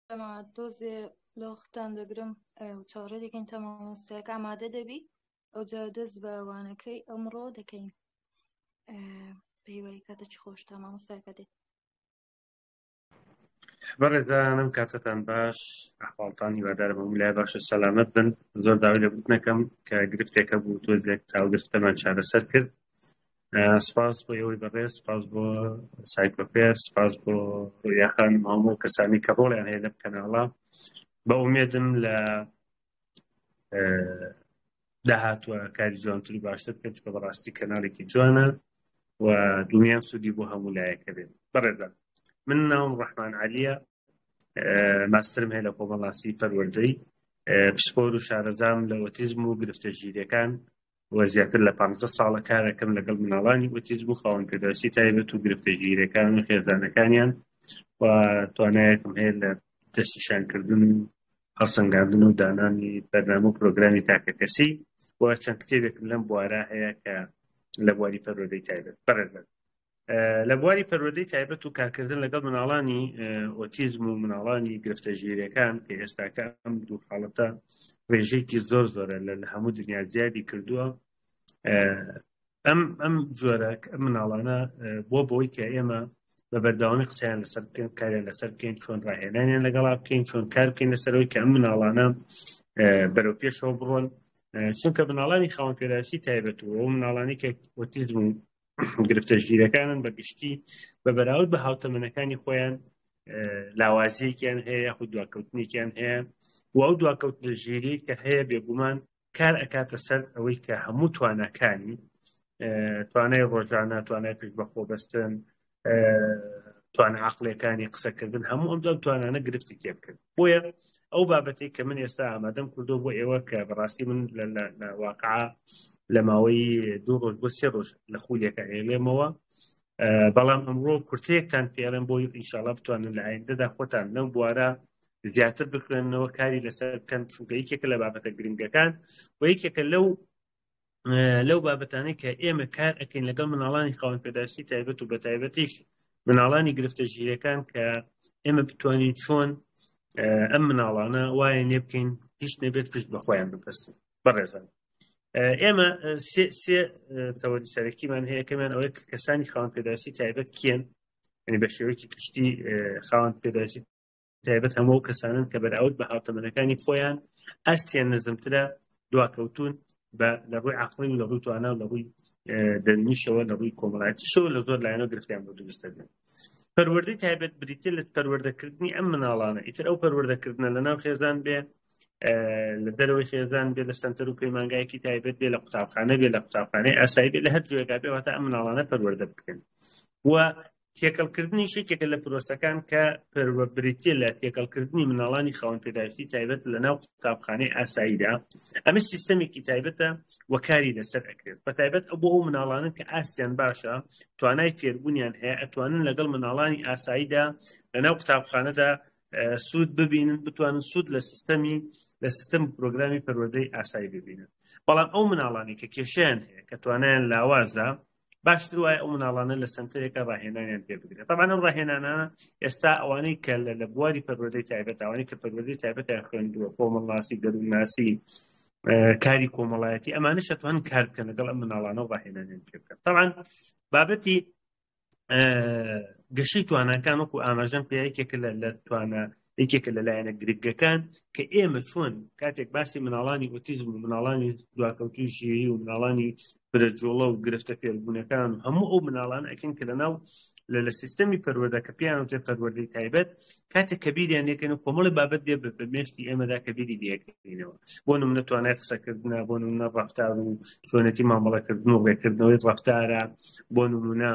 ئەمە تۆزێ لەوەختان دەگرم و چاوەڕێ دەکەین تا مامۆستایەکە ئامادە دەبی ئەوجا دەست بە وانەکەی ئەمڕۆ دەکەین. بە هیوای کاتێکی خۆش تا مامۆستاکە دێت. بەڕێزان ئەم کاتەتان باش، ئەحواڵتان هیوادارم هەموو لای باش و سەلامەت بن. زۆر داوای لێبوردن ئەکەم کە گرفتێکە بوو تۆزێک تاو گرفتەمان چارەسەر کرد. سپاس بۆ ئێوەی بەڕێز، سپاس بۆ سایکۆپێر، سپاس بۆ ڕویا خانم، هەموو کەسانی کە ڕۆڵیان هەیە لەم کەناڵە. بە ئومێدم لە داهاتوە کاری جوانتر و باشتر بکەن، چونکە بەڕاستی کەناڵێکی جوانە و دڵنیام سوودی بۆ هەموو لایەکە بێت. بەڕێزان من ناوم ڕەحمان عەلیە، ماسترم هەیە لە کۆمەڵناسی پەروەردەی، پسپۆر و شارەزام لە ئۆتیزم و گرفتە ژیریەکان و زیاتر لە 15 ساڵە کارەکەم لەگەڵ مناڵانی ئۆتیزم و خاوەن پێداویستی تایبەت و گرفتە ژیرەکان و خێزانەکانیان و توانایەکم هەیە لە دەستنیشانکردن و هەڵسەنگاندن و دانانی بەرنامە و پرۆگرامی تاکەکەسی و چەند کتێبێکم لەم بوارە هەیە کە لە بواری پەروەردەی تایبەت. بەڕێزان لە بواری پەروەردەی تایبەت و کارکردن لەگەڵ مناڵانی ئۆتیزم و مناڵانی گرفتە ژیرەکان کە ئێستاکە ئەم دوو حاڵەتە ڕێژەیەکی زۆر زۆرە لە هەموو دنیا زیادی کردووە. ئەم ئەم جۆرە ئەم مناڵانە بۆ بۆی کە ئێمە بە بەردەوامی قسەیان لەسەر بکەین، کاریان لەسەر بکەین، چۆن ڕاهێنانیان لەگەڵا بکەین، چۆن کار بکەین لەسەرەوەی کە ئەم مناڵانە بەرەو پێشەوە بڕۆن. چونکە مناڵانی خاوەن پێداویستی تایبەت و ئەو مناڵانی کە ئۆتیزم و گرفتە ژیرەکانن بە گشتی بە بەراورد بە هاوتەمەنەکانی خۆیان لاوازیەکیان هەیە یاخود دواکەوتنێکیان هەیە و ئەو دواکەوتنە ژیری کە هەیە بێگومان کار ئەکاتە سەر ئەوەی کە هەموو تواناکانی، توانای ڕۆژانە، توانای پشت بەخۆ بەستن، توانا عقلەکانی قسەکردن، هەموو ئەم ئەم توانانە گرفتی تێ بکەن. بۆیە ئەو بابەتێک کە من ئێستا ئامادەم کردو بۆ ئێوە کە بەڕاستی من لە واقع لە ماوەی دوو ڕۆژ بۆ سێ ڕۆژ لە خولێکە ئێڵێمەوە، بەڵام ئەمڕۆ کورتەیەکتان پێڵێن بۆی ئینشاءڵا بتوانن لە ئایندەدا خۆتان لەم بوارە زیاتر بخوێننەوە، کاری لەسەر بکەن، چونکە یەکێکە لە بابەتە گرنگەکان و یەکێکە لەو بابەتانەی کە ئێمە کار ئەەکەین لەگەڵ مناڵانی خاوەن پێداویستی تایبەت و بەتایبەتیش مناڵانی گرفتە ژیرەکان کە ئێمە بتوانین چۆن ئەم مناڵانە وایە لێ بکەین هیچ نەبێت پشت بە خۆیان ببەستن. بەڕێزان ئێمە سێ تەوەری سەرەکیمان هەیە. کەمیان ئەوەیە کە کەسانی خاوەن پێداویستی تایبەت کێن، یعنی بە شێوەیەکی گشتی خاوەن پێداویستی تایبەت هەموو ئەو کەسانن کە بەراورد بە هاوتەمەنەکانی خۆیان ئاستیان نزمترە، دواکەوتون بە لە ڕووی عقلی و لە ڕووی توانا و لە ڕووی دەروونیشەوە، لە ڕووی کۆمەڵایەتیشەوە لە زۆر لایەنەوە گرفتیان بۆ دروست دەبێت. پەروەردەی تایبەت بریتیە لە پەروەردەکردنی ئەم مناڵانە، ئیتر ئەو پەروەردەکردنە لە ناو خێزان بێ، لە دەرەوەی خێزان بێ، لە سەنتەر و پەیمانگایەکی تایبەت بێ، لە قوتابخانە بێ، لە قوتابخانەی ئاسایی بێ، لە هەر جۆیەکا بێ، واتە ئەم مناڵانە پەروەردە بکرێن. و تێکەڵکردنیش یەکێکە لە پرۆسەکان کە پەروە بریتیە لە تێکەڵکردنی مناڵانی خاوەن پێداویستی تایبەت لە ناو قوتابخانەی ئاساییدا. ئەمە سیستەمێکی تایبەتە و کاری لەسەر ئەکرێت، بە تایبەت ئەو بۆ ئەو مناڵانە کە ئاستیان باشە، توانای فێربوونیان هەیە، ئەتوانن لەگەڵ مناڵانی ئاساییدا لە ناو قوتابخانەدا سوود ببینن، بتوانن سوود لە سیستەمی لە سیستەم پرۆگرامی پەروەردەی ئاسایی ببینن. بەڵام ئەو مناڵانی کە کێشیان هەیە، کە توانایان لاوازە، باشتر وایە ئەو مناڵانە لە سنتەرێکە ڕاهێنانیان پێ بگرێت. طبعا ئەم ڕاهێنانە ئێستا ئەوانەی کە لە بواری پەروەردەی تایبەت، ئەوانەی کە پەروەردەی تایبەتیان خوێندووە، کۆمەڵناسی، دەروونناسی، کاری کۆمەڵایەتی، ئەمانەش ئەتوانن کار بکەن لەگەڵ ئەم مناڵانە و ڕاهێنانیان پێ بکەن. طبعا بابەتی گەشەی تواناکان وەکو ئاماژەم پێ یەکێکە لە توانا، یەکێکە لە لایەنە گرنگەکان کە ئێمە چۆن کاتێک باسی مناڵانی ئۆتیزم و مناڵانی دواکەوتوی ژیری و مناڵانی فرەجوڵە و گرفتە فێربوونەکان و هەموو ئەو مناڵان ئەکەین کە لەناو لە سیستەمی پەروەردە کە پێیان وترێت پەروەردەی تایبەت، کاتێک کە بیریان لێکەین و کۆمەڵی بابەت دێ بە مێشکی ئێمەدا کە بیری لێکەینەوە، بۆ نمونە توانای قسەکردنە، بۆ نمونە ڕەفتار و چۆنێتی مامەڵەکردن و ڕێکردنەوەی ڕەفتارە، بۆ نمونە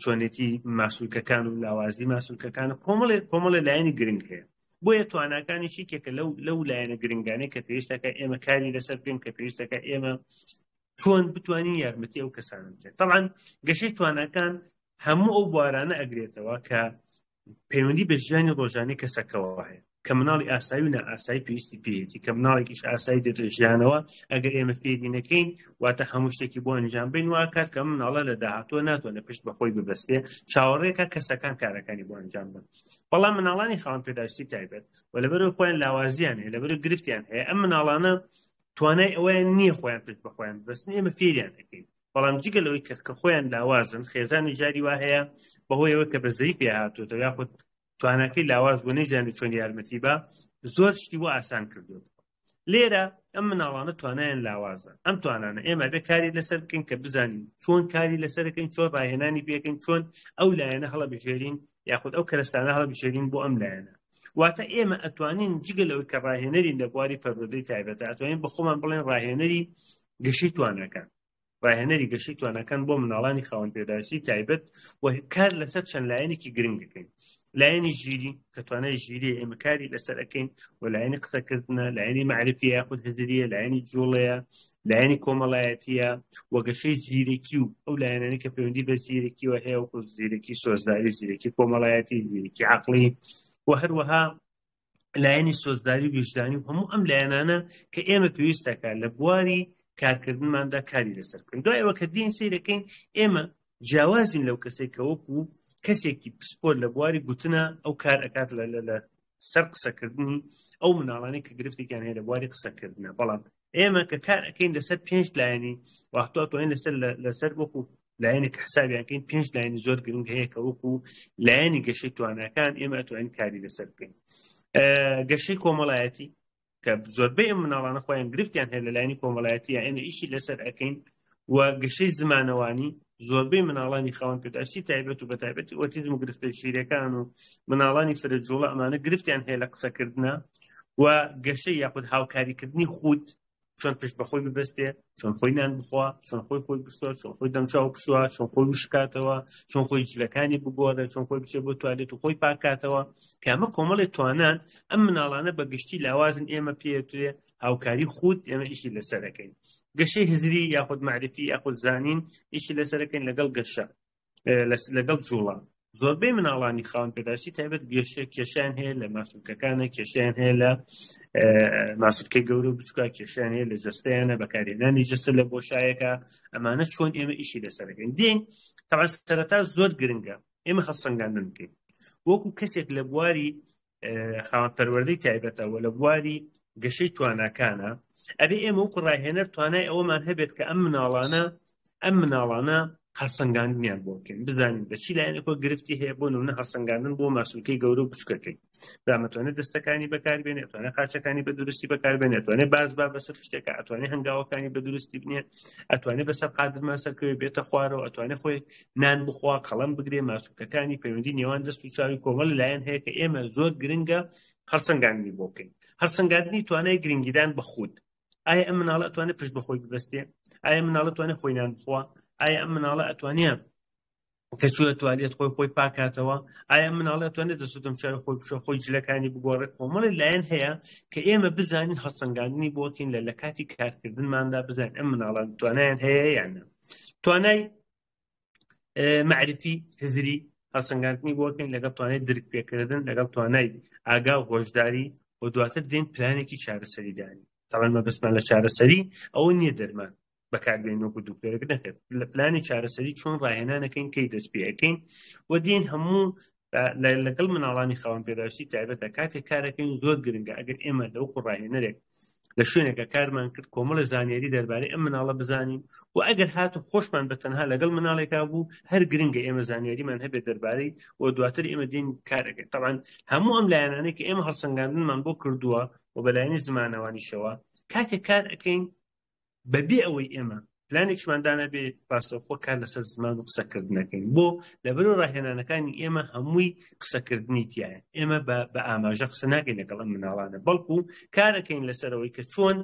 چۆنێتی ماسولکەکان و لاوازی ماسولکەکان، کۆمەڵێ لایەنی گرنگ هەیە. بۆیە تواناکانیش یەکێکە لەو لایەنە گرنگانەی کە پێویستەکە ئێمە کاری لەسەر بکەین، کە پێویستەکە ئێمە چۆن بتوانین یارمەتی ئەو کەسانە بدەین. طبعا گەشەی تواناکان هەموو ئەو بوارانە ئەگرێتەوە کە پەیوەندی بە ژیانی ڕۆژانی کەسەکەوە هەیە. کە مناڵی ئاسایی و نائاسایی پێویستی پێیەتی کە مناڵێکیش ئاسایی دێتە ژیانەوە ئەگەر ئێمە فێری نەکەین واتە هەموو شتێکی بۆ ئەنجام بین وا کات کە مناڵە لە داهاتووە ناتوانێت پشت بە خۆی ببەستێ چاوەڕێکە کەسەکان کارەکانی بۆ ئەنجام بن بەڵام مناڵانی خاوەن پێداویستی تایبەت و لەبەرەوە خۆیان لاوازیان هەیە لەبەرە گرفتیان هەیە ئەم مناڵانە توانای ئەوەیان نییە خۆیان پشت بە خۆیان ببەستن ئێمە فێریان ئەەکەین بەڵام جگە لەوەی کە کە خۆیان لاوازن خێزانی جاری وا هەیە بەهۆیەوە کە بەزەی پێ هاتووەتەوە یاخود تواناکەی لاواز بوو نەیزانی چۆن یارمەتی بە زۆر شتی بۆ ئاسان کردووە لێرە ئەم مناڵانە توانایان لاوازە ئەم توانانە ئێمە بێ کاری لەسەر بکەین کە بزانین چۆن کاری لەسەرەکەین چۆن ڕاهێنانی پێکەین چۆن ئەو لایەنە هەڵە بژێرین یاخود ئەو کەرەستانە هەڵە بژێرین بۆ ئەم لایەنە واتە ئێمە ئەتوانین جگە لەوەی کە ڕاهێنەرین لە بواری پەروەردەی تایبەتە ئەتوانین بە خۆمان بڵێن ڕاهێنەری گەشەی توانەکان ڕاهێنەری گەشەی تواناکان بۆ مناڵانی خاوەن پێداویستی تایبەت و کار لەسەر چەند لایەنێکی گرنگ دەکەین لایەنی ژیری کە توانای ژیری ئێمە کاری لەسەر ئەەکەین و لایەنی قسەکردنە لایەنی معرفیە یاخود هزریە لایەنی جوڵەیە لایەنی کۆمەڵایەتیە و گەشەی زیرەکی و ئەو لایەنانی کە پەیوەندی بە زیرەکیوە هەیە وەکو زیرەکی سۆزداری زیرەکی کۆمەڵایەتی زیرەکی عقلی و هەروەها لایەنی سۆزداری و ویژدانی و هەموو ئەم لایەنانە کە ئێمە پێویستەکە لە بواری کارکردنماندا کاری لەسەر بکەین دوای ئەوە کە دین سیرەکەین ئێمە جیاوازین لەو کەسێک کە وەکو کەسێکی پسپۆر لە بواری گوتنە ئەو کار ئەکات لە لە سەر قسەکردنی ئەو مناڵانی کە گرفتێکیان هەیە لە بواری قسەکردنە بەڵام ئێمە کە کار ئەەکەین لەسەر پێنج لایەنی واختۆ توانین لەسەر لەسەر وەکو لایەنێک حسابیان کەین پێنج لایەنی زۆر گرنگ هەیە کە وەکو لایەنی گەشەی تواناکان ئێمە ئەتوانین کاری لەسەر بکەین گەشەی کۆمەڵایەتی کە زۆربەی ئەم مناڵانە خۆیان گرفتیان هەیە لە لایەنی کۆمەڵایەتی یا ئێمە ئیشی لەسەر ئەەکەین و گەشەی زمانەوانی زۆربەی مناڵانی خاوەن پێداویستی تایبەت و بەتایبەتی ئۆتیزم و گرفتە شیرەکان و مناڵانی فرە جوڵە ئەمانە گرفتیان هەیە لە قسەکردە و گەشەی یاخود هاوکاریکردنی خود چۆن پشت بەخۆی ببەستێ چۆن خۆی نان بخوا چۆن خۆی خۆی بشوە چۆن خۆی دەمچاو بشوە چۆن خۆی وشکاتەوە چۆن خۆی جلەکانی بگۆڕێ چۆن خۆی بچێ بۆ توالێت و خۆی پاکاتەوە کە ئەمە کۆمەڵی توانان ئەم مناڵانە بە گشتی لاوازن ئێمە پێترێ هاوکاری خود ئێمە ئیشی لەسەرەکەین گەشەی هزری یاخود معرفی یاخود زانین ئیشی لەسەرەکەین لەگەڵ گەشە لەگەڵ جوڵە زۆربەی مناڵانی خاوەن پێداویستی تایبەت گەشە کێشیان هەیە لە ماسولکەکانە کێشیان هەیە لە ماسولکەی گەورە و بچووکە کێشیان هەیە لە جەستەیانە بەکارهێنانی جەستە لە بۆشایەکە ئەمانە چۆن ئێمە ئیشی لەسەرەکەین دین تەبعەن سەرەتا زۆر گرنگە ئێمە هەڵسەنگاندن بکەین وەکو کەسێک لە بواری خاوەن پەروەردەی تایبەتە و لە بواری گەشەی تواناکانە ئەبێ ئێمە وەکو ڕاهێنەر توانای ئەوەمان هەبێت کە ئەم مناڵانە ئەم مناڵانە هەڵسەنگاندنیان بۆ بکەین بزانین بە چی لایەنێکەوە گرفتی هەیە بۆ نمونە هەڵسەنگاندن بۆ ماسولکەی گەورە و بچکەکەی دامەتوانێت دەستەکانی بەکاربێنێت ئەتوانێت قاچەکانی بە دروستی بەکاربێنێت ئەتوانێت باز با بەسەر شتێکە ئەتوانێت هەنگاوەکانی بە دروستی بنێت ئەتوانێت بەسەر قادرمان سەرکەوێت بێتە خوارەوە ئەتوانێت خۆی نان بخوا قەڵەم بگرێ ماسولکەکانی پەیوەندی نێوان دەست و چاوی کۆمەڵ لایەن هەیە کە ئێمە زۆر گرنگە هەڵسەنگاندنی بۆ بکەین هەڵسەنگاندنی توانای گرنگیدان بە خود ئایا ئەم مناڵە ئەتوانێت پشت بە خۆی ببەستێ ئایا مناڵە توانێت خۆی نان بخوا ئایا ئەم مناڵە ئەتوانێت کە چووە توالێت خۆی خۆی پاکاتەوە ئایا مناڵە توانێت دەسوتم چاوی خۆی بشە خۆی جلەکانی بگۆڕێت کۆمەڵی لایەن هەیە کە ئێمە بزانین هەڵسەنگاندنی بۆکەین لە لە کاتی کارکردنماندا بزانین ئەم مناڵان توانایان هەیە یان توانای معرفی هزری هەڵسەنگاندنی بۆکەین لەگەڵ توانای درک پێکردن لەگەڵ توانای ئاگا و هۆشداری و دواتر دێن پلانێکی چارەسەری دانی تاوان مەبەستمان لە چارەسەری ئەوە نییە دەرمان بەکاربێن وەکو دکتۆرێک نەکرد لە پلانی چارەسەری چۆن ڕاهێنانەکەین کەی دەست پێەکەین و دین هەموو لەگەڵ مناڵانی خاوەن پێداویستی تایبەتە کاتێک کارەکەین زۆر گرنگە ئەگەر ئێمە لەوەکو ڕاهێنەرێک لە شوێنێکە کارمان کرد کۆمەڵە زانیاری دەربارەی ئەم مناڵە بزانین و ئەگەر هاتو خۆشمان بە تەنها لەگەڵ مناڵێکا بوو هەر گرنگە ئێمە زانیاریمان هەبێت دەربارەی و دواتر ئێمە دین کارەکەین طبعا هەموو ئەم لایەنانەی کە ئێمە هەڵسەنگاندنمان بۆ کردووە و بەلایەنی زمانەوانیشەوە کاتێک کار ئەەکەین بەبێ ئەوەی ئێمە پلانێکشمان دانەبێ ڕاستەوخۆ کار لەسەر زمان و قسەکردنەکەین بۆ لەبەرو ڕاهێنانەکانی ئێمە هەمووی قسەکردنی تایە ئێمە بە ئاماژە قسە ناکەین لەگەڵ ئەم مناڵانە بەڵکو کارەکەین لەسەرەوەی کە چۆن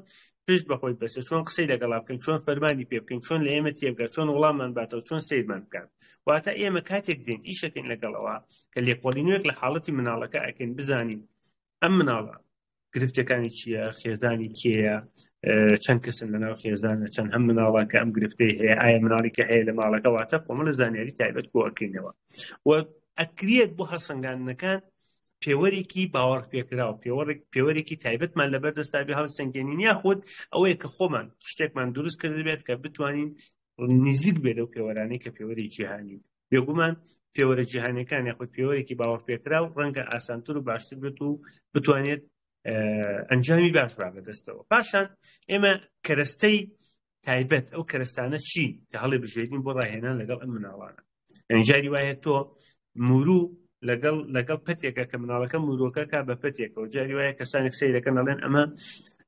پشت بەخۆی بەسە چۆن قسەی لەگەڵا بکەین چۆن فەرمانی پێ بکەین چۆن لە ئێمە تێبگات چۆن وڵاممان باتەوە چۆن سیرمان بکات واتە ئێمە کاتێک دێن ئیشەکەین لەگەڵەوە کە لێکۆڵینەوەک لە حاڵەتی مناڵەکە ئەکەین بزانین ئەم مناڵە گرفتەکانی چییە خێزانی کێیە چەند کەسن لەناو خێزانە چەند هەم مناڵان کە ئەم گرفتەی هەیە ئایا مناڵی کە هەیە لە ماڵەکە واتە کۆمەڵە زانیاری تایبەت کۆ ئەکەینەوە و ئەکرێت بۆ هەڵسەنگاندنەکان پێوەرێکی باوەڕپێکراو، پێوەرێک پێوەرێکی تایبەتمان لەبەر دەستا بێ هەڵسەنگێنین، یاخود ئەوەیە کە خۆمان شتێکمان دروست کردبێت کە بتوانین نزیک بێت لەو پێوەرانەی کە پێوەری جیهانی. بێگومان پێوەرە جیهانیەکان یاخود پێوەرێکی باوەڕپێکراو ڕەنگە ئاسانتر و باشتر بێت و بتوانێت ئەنجامی باش با بەدەستەوە. پاشان ئێمە کەرەستەی تایبەت، ئەو کەرەستانە چین کە هەڵی بژێرین بۆ ڕاهێنان لەگەڵ ئەم مناڵانە. یعنی جاری وایە تۆ مورو لەگەڵ پەتێکە کە مناڵەکە مورۆکەکە بە پەتێکەوە، جاری وایە کەسانێک سەیرەکەن ئەڵێن ئەمە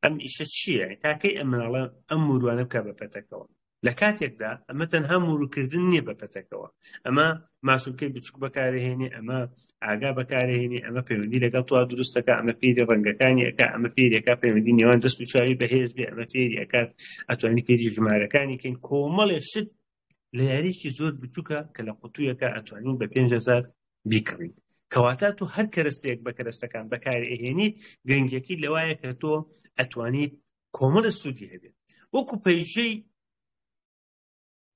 ئەم ئیشە چییە، تاکەی ئەم مناڵە ئەم موروانە بکە بە پەتەکەوە. لە کاتێکدا ئەمە تەنها موروکردن نییە بە پەتەکەوە، ئەمە ماسولکەی بچوک بەکارهێنێ، ئەمە ئاگا بەکارهێنێ، ئەمە پەیوەندی لەگەڵ تۆ دروستەکە، ئەمە فێری ڕەنگەکانی ئەکا، ئەمە فێریەکە پەیوەندی نێوان دەست و چاوی بەهێز بێ، ئەمە فێری ئەکات ئەتوانی فێری ژمارەکانی کەین. کۆمەڵێ شت لە یاریکی زۆر بچووکە کە لە قوتوویەکە ئەتوانین بە 5000 بیکڕین. کەواتە تۆ هەر کەرەستەیەک بە کەرەستەکان بەکاری ئەهێنیت، گرنگیەکەی لەوایە کە تۆ ئەتوانیت کۆمەڵە سوودی هەبێت. وەکو پەیژەی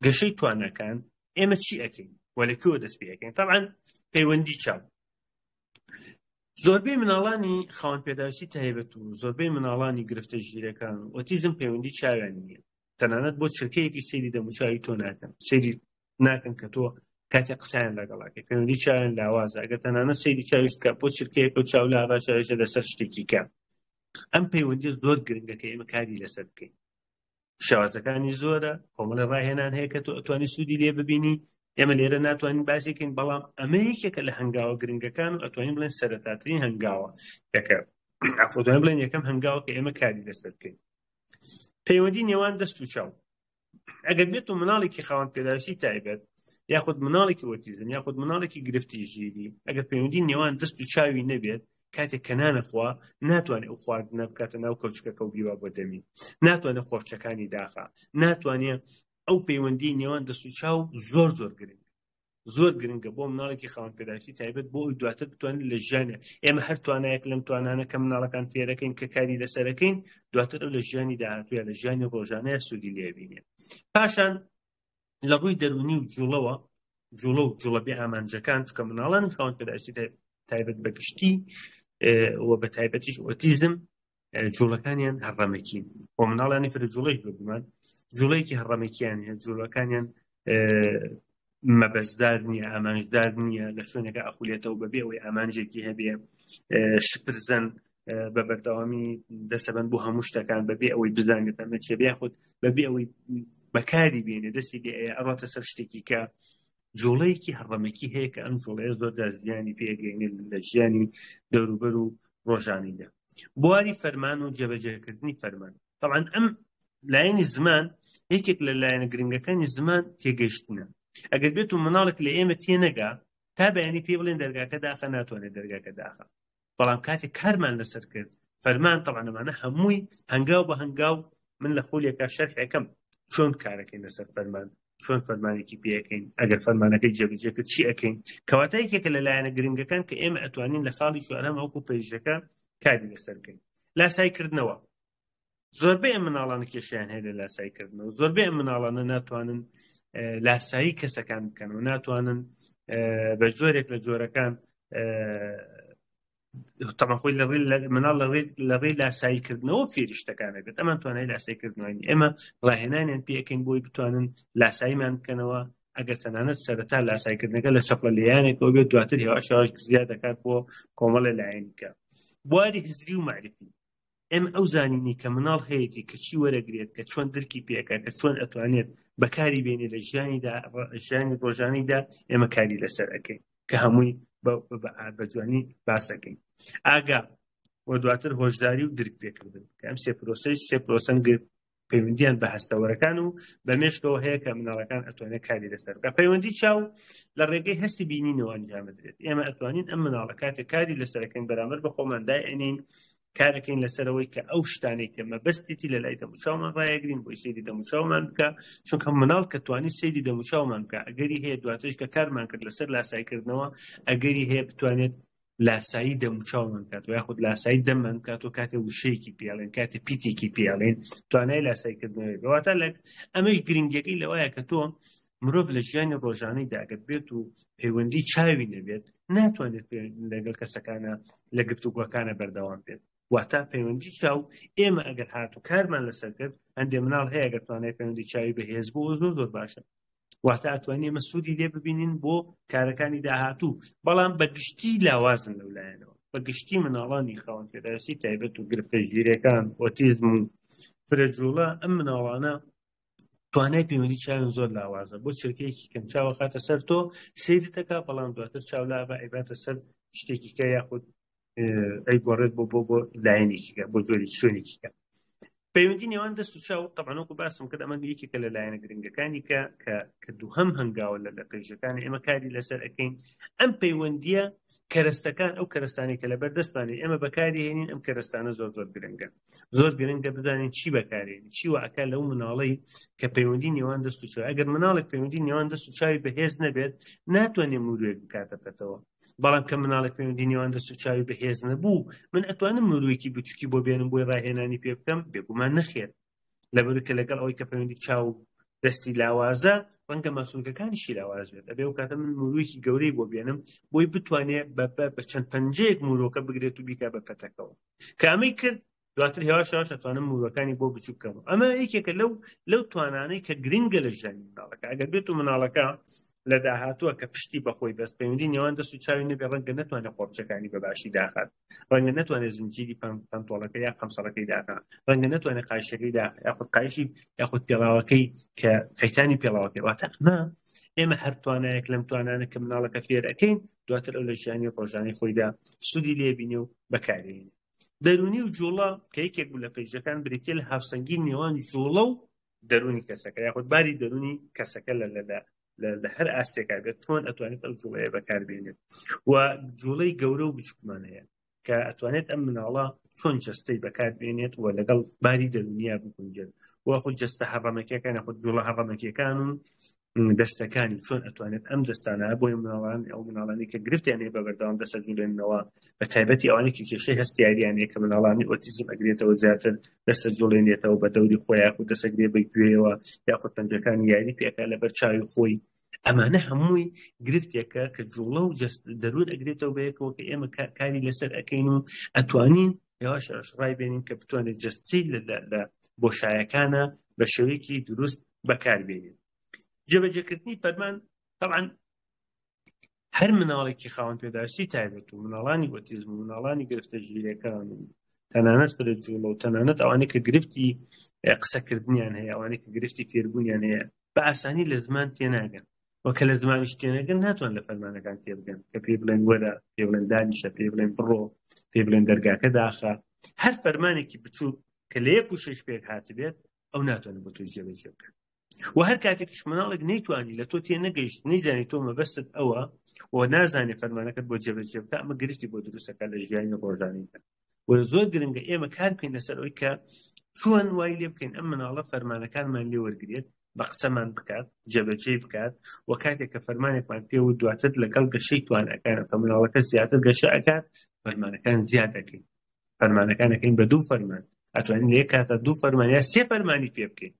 گەشەی تواناکان ئێمە چی ئەکەین و لە کوێوە دەست پێ ئەکەین؟ طبعا پەیوەندی چاو. زۆربەی مناڵانی خاوەن پێداویستی تایبەت و زۆربەی مناڵانی گرفتە ژیرەکان و ئۆتیزم پەیوەندی چاویان نییە، تەنانەت بۆ چرکەیەکی سەیری دەموچاوی تۆ ناکەن، سەیری ناکەن کە تۆ کاتێک قسەیان لەگەڵاکەی، پەیوەندی چاویان لاوازە. ئەگەر تەنانەت سەیری چاویش بکە بۆ چرکەیەک و چاو لابا چاویشە لەسەر شتێکی کە. ئەم پەیوەندی زۆر گرنگە کە ئێمە کاری لەسەر بکەین. شێوازەکانی زۆرە، کۆمەڵی ڕاهێنان هەیە کە تۆ ئەتوانی سوودی لێ ببینی، ئێمە لێرە ناتوانین باسیکەین، بەڵام ئەمە یەکێکە لە هەنگاوە گرنگەکان و ئەتوانین بڵێن سەرەتاترین هەنگاوە، یەکە ئەفۆتوانین بڵێن یەکەم هەنگاوە کە ئێمە کاری لەسەر بکەین. پەیوەندی نێوان دەست و چاو. ئەگەر بێت و مناڵێکی خاوەن پێداویستی تایبەت یاخود مناڵێکی ئۆتیزم یاخود مناڵێکی گرفتی ژیری، ئەگەر پەیوەندی نێوان دەست و چاوی نەبێت، کاتێک کە نانەخوا ناتوانێت ئەو خواردنە بکاتە ناو کەوچکەکە و بیوا بۆ دەمی، ناتوانێت قۆرچەکانی داخا، ناتوانێت ئەو پەیوەندی نێوان دەست و چاو زۆر زۆر گرنگ، زۆر گرنگە بۆ مناڵێکی خاوەن پێداویستی تایبەت بۆ ئەوی دواتر بتوانێت لە ژیانە. ئێمە هەر توانایەک لەم توانانە کە مناڵەکان فێرەکەین کە کاری لەسەرەکەین، دواتر ئەو لە ژیانی داهاتووە لە ژیانی ڕۆژانەیە سوودی لێبینێ. پاشان لە ڕووی دەروونی و جوڵەوە، جوڵە و جوڵە بێ ئامانجەکان، چونکە مناڵانی خاوەن پێداویستی تایبەت بە گشتی و بە تایبەتیش ئۆتیزم جوڵەکانیان هەڕەمەکین و مناڵانی فرە جوڵەیش بگومان جوڵەیەکی هەڕەمەکیان هەیە، جوڵەکانیان مەبەستدار نییە، ئامانجدار نییە، لە شوێنەکە ئەخولێتەوە بەبێ ئەوەی ئامانجێکی هەبێ، شپرزەن، بە بەردەوامی دەسەبەن بۆ هەموو شتەکان بەبێ ئەوەی بزانێت ئەمە چیە، یاخود بەبێ ئەوەی بەکاری بێنێ دەستی لێ ئەیە ئەڕاتە سەر شتێکی کە جوڵەیەکی هەڕەمەکی هەیە کە ئەم جوڵەیە زۆر جار زیانی پێگەێنێت لە ژیانی دەوروبەر و ڕۆژانیدا. بواری فەرمان و جێبەجێکردنی فەرمان. طبعا ئەم لایەنی زمان یەکێک لە لایەنە گرنگەکانی زمان تێگەیشتنە. ئەگەر بێت و مناڵێک لە ئێمە تێنەگا تا بەیانی پێی بڵێن دەرگاکە داخە، ناتوانێت دەرگاکە داخە. بەڵام کاتێک کارمان لەسەر کرد فەرمان، طبعا ئەمانە هەمووی هەنگاو بە هەنگاو من لە خولێکا شەرحەکەم چۆن کارەکەین لەسەر فەرمان، چۆن فەرمانێکی پێەکەین، ئەگەر فەرمانەکەی جێبەجێ کرد چی ئەەکەین. کەواتە یەکێکە لە لایەنە گرنگەکان کە ئێمە ئەتوانین لە خاڵی چوارەم وەکو پەیژەکە کاری لەسەر بکەین. لاسایکردنەوە. زۆربەی ئەم مناڵانە کێشیان هەیە لە لاسایکردنەوە، زۆربەی ئەم مناڵانە ناتوانن لاسایی کەسەکان بکەن و ناتوانن بە جۆرێک لە جۆرەکان تەمە خۆی لە مناڵ لە ڕێی لاساییکردنەوە فێری شتەکانە بێت. ئەمان توانای لاساییکردنەوەی ئێمە ڕاهێنانیان پێەکەین بۆی بتوانن لاساییمان بکەنەوە. ئەگەر تەنانەت سەرەتا لاساییکردنەکە لە چەپڵە لێیانێکەوە بێت، دواتر هێواش هێواش زیاد دەکات بۆ کۆمەڵێ لایەنیکە. بواری هزری و مەعریفی، ئێمە ئەو زانینی کە مناڵ هەیەی کە چی وەرەگرێت، کە چۆن درکی پێکە، کە چۆن ئەتوانێت بەکاری بێنێ لە ژیانیدا، ژیانی ڕۆژانیدا، ئێمە کاری لەسەر ئەەکەین کە هەمووی بە جوانی باسەکەین. ئاگا و دواتر هۆشداری و درک پێکردن کە ئەم سێ پرۆسەی سێ پرۆسەن گرت پەیوەندیان بە هەستەوەرەکان و بە مێشکەوە هەیە کە مناڵەکان ئەتوانێت کاری لەسەر بکە. پەیوەندی چاو لە ڕێگەی هەستی بینینەوە ئەنجام بدرێت. ئێمە ئەتوانین ئەم مناڵە کاتێک کاری لەسەرەکەین بەرامبەر بە خۆمان دایئەنین، کارەکەین لەسەرەوەی کە ئەو شتانەی کە مەبەستێتی لە لای دەموچاومان ڕایەگرین بۆی سەیری دەموچاومان بکە، چونکە مناڵ کە توانی سەیری دەموچاومان بکە ئەگەری هەیە دواترش کە کارمان کرد لەسەر لاسایکردنەوە ئەگەری هەیە بتوانێت لاسایی دەموچاومان بکات و یاخود لاسایی دەممان بکات و کاتێ وشەیەکی پێڵێن، کاتێ پیتێکی پێڵێن، توانای لاساییکردنەوەی بێ. واتە لە ئەمەش گرنگیەکەی لەوایە کە تۆ مرۆڤ لە ژیانی ڕۆژانەیدا ئەگەر بێت و پەیوەندی چاوی نەبێت ناتوانێت لەگەڵ کەسەکانە لە گفتوگۆکانە بەردەوام بێت واتە پەیوەندی چاو ئێمە ئەگەر هات و کارمان لەسەر کرد هەندێ مناڵ هەیە گەر توانای پەیوەندی چاوی بەهێز بوو زۆر زۆر باشە واتە ئەتوانین ئێمە سوودی لێ ببینین بۆ کارەکانی داهاتوو بەڵام بە گشتی لاوازن لەو لایەنەوە بە گشتی مناڵانی خاوەن پێداویستی تایبەت و گرفتە ژیرەکان ئۆتیزم و فرەجوڵە ئەم مناڵانە توانای پەیوەندی چاویان زۆر لاوازە بۆ چرکەیەکی کەم چاوە خاتە سەر تۆ سەیرت دەکا بەڵام دواتر چاو لابە ئەیباتە سەر شتێکی کە یاخود ئەیگۆڕێت بۆ بۆ بۆ لایەنێکی کە بۆ جۆری شوێنێکی کە پەیوەندی نێوان دەست و چاو طبعا وەکو باسم کرد ئەمە یەکێکە لە لایەنە گرنگەکانی کە کە کە دووهەم هەنگاوە لە لە پەیژەکانی ئێمە کاری لەسەر ئەەکەین ئەم پەیوەندیە کەرەستەکان ئەو کەرەستانی کە لەبەر دەستمانی ئێمە بەکاری هێنین ئەم کەرەستانە زۆر زۆر گرنگە زۆر گرنگە بزانین چی بەکارێنی چی وەکە لەو مناڵەی کە پەیوەندی نێوان دەست و چاو ئەگەر مناڵێک پەیوەندی نێوان دەست و چاوی بەهێز نەبێت ناتوانێت موروێک بکاتە پەتەوە بەڵام کە مناڵێک پەیوەندی نێوان دەست و چاوی بەهێز نەبوو من ئەتوانم مرویەکی بچوکی بۆ بێنم بۆی ڕاهێنانی پێ بکەم بێگومان نەخێر لەبەر کە لەگەڵ ئەوەی کە پەیوەندی چاو دەستی لاوازە ڕەنگە ماسولکەکانیشی لاواز بێت ئەبێ و کاتە من مرویەکی گەورەی بۆ بێنم بۆی بتوانێت بە چەند پەنجەیەک مورۆکە بگرێت و بیکە بە پەتەکەوە کە ئەمەی کرد دواتر هێواش هێواش ئەتوانم موروەکانی بۆ بچوک بکەم ئەمە یەکێکە لەو لەو توانانەی کە گرنگە لە ژیانی مناڵەکە ئەگەر بێت و مناڵەکە لە داهاتووە کە پشتی بەخۆی بەست پەیوەندی نێوان دەست و چاوی نەبێ ڕەنگە نتوانێت قۆپچەکانی بە باشی داخات ڕەنگە نتوانێت زنجیری پەنتۆڵەکە یا قەمسەڵەکەی داخا ڕەنگە نتوانێت قایشەکەی داخ یاخود قایشی یاخود پێڵاوەکەی کە قەیتانی پێڵاوەکەی واتە ئەمە ئێمە هەر توانایەک لەم توانانە کە مناڵەکە فێر ئەەکەین دواتر ئەو لە ژیانی ڕۆژانی خۆیدا سوودی لێبینێ و بەکارێنێ دەروونی و جوڵە کە یەکێک بوو لە پەیجەکان بریتە لە هاوسەنگی نێوان جوڵە و دەروونی کەسەکە یاخود باری دەروونی کەسەکە لە لە لە هەر ئاستێکا بێت چۆن ئەتوانێت ئەو جوڵەیە بەکاربێنێت و جوڵەی گەورە و بچووکمان هەیە کە ئەتوانێت ئەم مناڵە چۆن جەستەی بەکاربێنێت و لەگەڵ باری دەرونیا بگونجێت و خود جەستە هەڕەمەکیەکان خود جوڵە هەڕەمەکیەکان و دەستەکانی چۆن ئەتوانێت ئەم دەستانە بۆی مناڵان ئەو مناڵانی کە گرفتیان هەیە بە بەردەوام دەستە جوڵێنەوە بە تایبەتی ئەوانەی کە کێشەی هەستیاریان هەیە کە مناڵانی ئۆتیزم ئەگرێتەوە زیاتر دەستە جوڵێنێتەوە بە دەوری خۆی یاخود دەسەگرێ بە گوێیەوە یاخود پەنجەکانی یاری پێکا لەبەر چاوی خۆی ئەمانە هەمووی گرفتێکە کە جوڵە و جەست دەروون ئەگرێتەوە بەیەکەوە کە ئێمە کاری لەسەر ئەەکەین و ئەتوانین هێواش هێواش ڕای بێنین کە بتوانێت جەستەی لە بۆشایەکانە بە شێوەیەکی دروست بەکاربێنێت جێبەجێکردنی فەرمان طبعا هەر مناڵێکی خاوەن پێداویستی تایبەت و مناڵانی ئۆتیزم و مناڵانی گرفتە ژیرەکان و تەنانەت فرە جوڵە و تەنانەت ئەوانەی کە گرفتی قسەکردنیان هەیە ئەوانەی کە گرفتی فێربوونیان هەیە بە ئاسانی لە زمان تێناگەن و کە لە زمانیش تێنەگەن ناتوان لە فەرمانەکان تێبگەن کە پێی بڵێن وەرە پێ بڵێن دانیشە پێی بڵێن بڕۆ پێی بڵێن دەرگاکە داخە هەر فەرمانێکی بچووک کە لە یەک وشەش پێک هاتبێت ئەو ناتوانێت بۆ تۆی جێبەجێ بکات و هەر کاتێکیش مناڵێک نەیتوانی لە تۆ تێ نەگەیشت نەیزانی تۆ مەبەستت ئەوە و نازانێ فەرمانەکەت بۆ جێبەجێ بکە ئەمە گرفتی بۆ دروستەکە لە ژیانی ڕۆژانەیدا و زۆر گرنگە ئێمە کار بکەین لەسەر ئەوەی کە چۆن وای لێ بکەین ئەم مناڵە فەرمانەکانمان لێ وەرگێت بە قسەمان بکات جێبەجێ بکات و کاتێک کە فەرمانێکمان پێ و دواتر لەگەڵ گەشەی توانەکان کە مناڵەکە زیاتر گەشە ئەکات فەرمانەکان زیاد دەکەین فەرمانەکان ئەکەین بە دوو فەرمان ئەتوانین لە یەک کاتە دوو فەرمان یا سێ فەرمانی پێ بکەین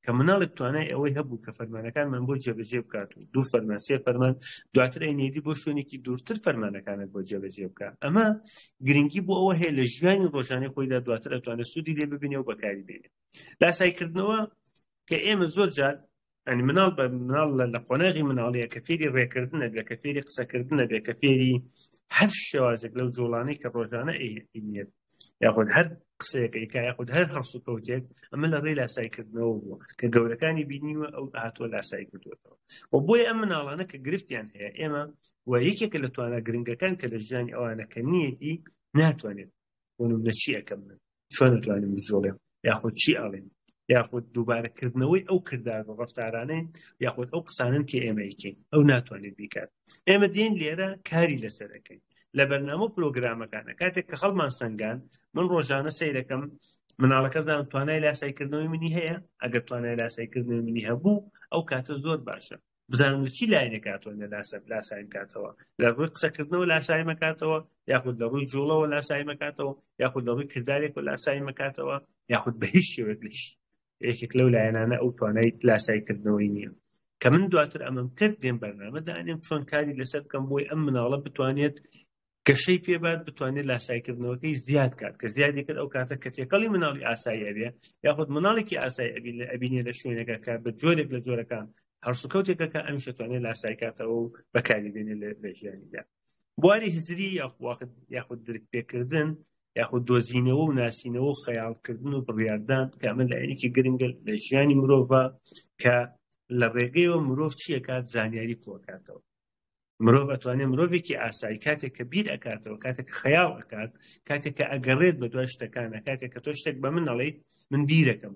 کە مناڵێک توانای ئەوەی هەبوو کە فەرمانەکانمان بۆ جێبەجێ بکات و دوو فەرمان سێ فەرمان دواتر ئەینێری بۆ شوێنێکی دوورتر فەرمانەکانت بۆ جێبەجێ بکە ئەمە گرنگی بۆ ئەوە هەیە لە ژیانی ڕۆژانەی خۆیدا دواتر ئەتوانێت سوودی لێ ببینێ و بەکاری بێنێ لاسایکردنەوە کە ئێمە زۆر جار ئەنی مناڵ بە مناڵ لە قۆناغی مناڵیە کە فێری ڕێکردنە بێ کە فێری قسەکردنە بێ کە فێری هەر شێوازێک لەو جوڵانەی کە ڕۆژانە ئەینێت یاخود هەر قسەیەکەیکە یاخود هەر هەڵسوکەوتێک ئەمە لە ڕێی لاسایکردنەوە بووە کە گەورەکانی بینیوە ئەو هاتووە لاسایی کردوێتەوە و بۆیە ئەم مناڵانە کە گرفتیان هەیە ئێمە و یەکێکە لە توانە گرنگەکان کە لە ژیانی ئەوانە کە نیەتی ناتوانێت بۆ نمونە چی ئەکەم من چۆن ئەتوانم بجوڵێم یاخود چی ئەڵێم یاخود دووبارەکردنەوەی ئەو کردار و ڕفتارانەی یاخود ئەو قسانن کە ئێمە یکەین ئەو ناتوانێت بیکات ئێمە دێن لێرە کاری لەسەر ئەەکەین لە بەرنامە و پرۆگرامەکانە کاتێک کە هەڵمان سەنگان من ڕۆژانە سەیرەکەم مناڵەکەدان توانای لاسایکردنەوەی منی هەیە ئەگەر توانای لاسایکردنەوەی منی هەبوو ئەو کاتە زۆر باشە بزانم لە چی لایەنێک هاتووە لە لاسە لاسایی بکاتەوە لە ڕووی قسەکردنەوە لاسایی مەکاتەوە یاخود لە ڕووی جوڵەوە لاسایی مەکاتەوە یاخود لە ڕووی کردارێک و لاسایی مەکاتەوە یاخود بە هیچ شێوەیەک لە یەکێک لەو لایەنانە ئەو توانای لاساییکردنەوەی نییە. کە من دواتر ئەمەم کرد دێم بەرنامە دانێم چۆن کاری لەسەر بکەم بۆی ئەم مناڵە بتوانێت گەشەی پێبات بتوانێت لاسایکردنەوەکەی زیاد کات کە زیادی کرد ئەو کاتە کە تێکەڵی مناڵی ئاسایی ئەبێ یاخود مناڵێکی ئاسایی ئەبی لە ئەبینێ لە شوێنەکە کە بە جۆرێک لە جۆرەکان هەڵسوکەوتێکەکە ئەمیش دەتوانێت لاسایی کاتەوە و بەکاری بێنێ لە ژیانیدا. بواری هزری یاخود یاخود درک پێکردن یاخود دۆزینەوە و ناسینەوە و خەیاڵکردن و بڕیاردان کە ئەمە لایەنێکی گرنگە لە ژیانی مرۆڤە کە لە ڕێگەیەوە مرۆڤ چیەکات زانیاری کۆکاتەوە. مرۆڤ ئەتوانێت مرۆڤێکی ئاسایی کاتێک کە بیر ئەکاتەوە کاتێک کە خەیاڵ ئەکات کاتێک کە ئەگەڕێت بە دوای شتەکانە کاتێک کە تۆ شتێک بە من ئەڵێیت من بیرەکەم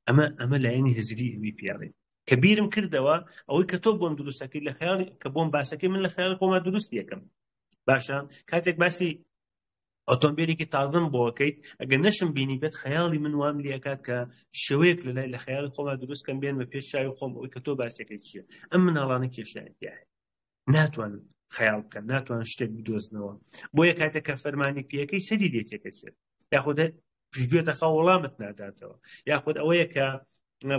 ئەمە ئەمە لایەنی هزری ئەوی پیاڵێت کە بیرم کردەوە ئەوەی کە تۆ بۆم دروستەکەی لە خەیاڵی کە بۆم باسەکەی من لە خەیاڵی خۆما دروست یەکەم باشە کاتێک باسی ئۆتۆمبیلێکی تازم بۆکەیت ئەگەر نەشم بینی بێت خەیاڵی من وام لەکات کە شێوەیەک لە لای لە خەیاڵی خۆما دروست کەم بێن بە پێش چاوی خۆم ئەوەی کە تۆ باسەکەی چییە ئەم مناڵانە کێشیان تیا هەیە ناتوانن خەیاڵ بکەن ناتوانن شتێک بدۆزنەوە بۆیە کاتێک کە فەرمانی پێەکەی سەری لێ تێکەچێت یاخود پشتگوێ دەخا وەڵامت ناداتەوە یاخود ئەوەیە کە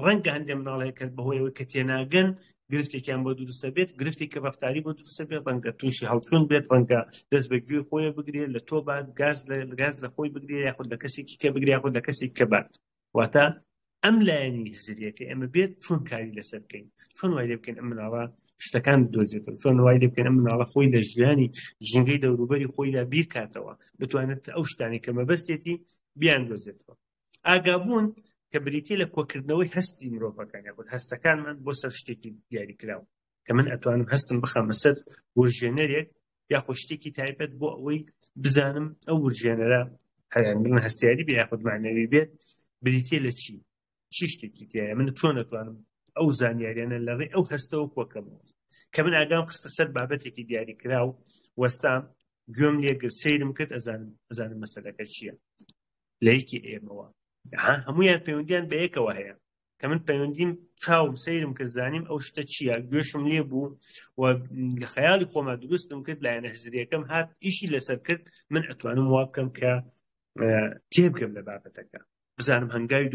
ڕەنگە هەندێک مناڵێک کە بەهۆیەوەی کە تێناگەن گرفتێکیان بۆ دروستە بێت گرفتێکی ڕفتاری بۆ دروستە بێت ڕەنگە تووشی هەڵچوون بێت ڕەنگە دەست بە گوێ خۆی بگرێت لە تۆ بات گاز لە گاز لە خۆی بگرێت یاخود لە کەسێکی کە بگرێت یاخود لە کەسێک کە بات واتە ئەم لایەنی هزریەکە ئێمە بێت چۆن کاری لەسەر بکەین چۆن وای لێ بکەین ئەم مناڵە شتەکان بدۆزێتەوە چۆن وای لێ بکەین ئەم مناڵە خۆی لە ژیانی ژینگەی دەوروبەری خۆیدا بیرکاتەوە بتوانێت ئەو شتانی کە مەبەستێتی بیان دۆزێتەوە ئاگابوون کە بریتە لە کۆکردنەوەی هەستی مرۆڤەکان یاخود هەستەکانمان بۆ سەر شتێکی دیاریکراو کە من ئەتوانم هەستم بخەمە سەر ورژێنەرێک یاخۆ شتێکی تایبەت بۆ ئەوەی بزانم ئەو ورژێنەرە هەیان بڵێن هەستیاری بێ یاخود معنەوی بێت بریتە لە چی چی شتێکی تایە من چۆن ئەتوانم ئەو زانیاریانە لە ڕێ ئەو هەستەوە کۆکەمەوە کە من ئاگام خستە سەر بابەتێکی دیاریکراو وەستام گوێم لێگر سەیرم کرد ئەزانم ئەزانم مەسەلەکە چییە لە یەکی ئێمەوە هەمویان پەیوەندیان بە یەکەوە هەیە کە من پەیوەندیم چاوم سەیرم کرد زانیم ئەو شتە چییە گوێشم لێ بوو و لە خەیاڵی خۆما دروستم کرد لایەنە هزریەکەم هات ئیشی لەسەر کرد من ئەتوانم وا بکەم کە تێبگەم لە بابەتەکە بزانم هەنگاوی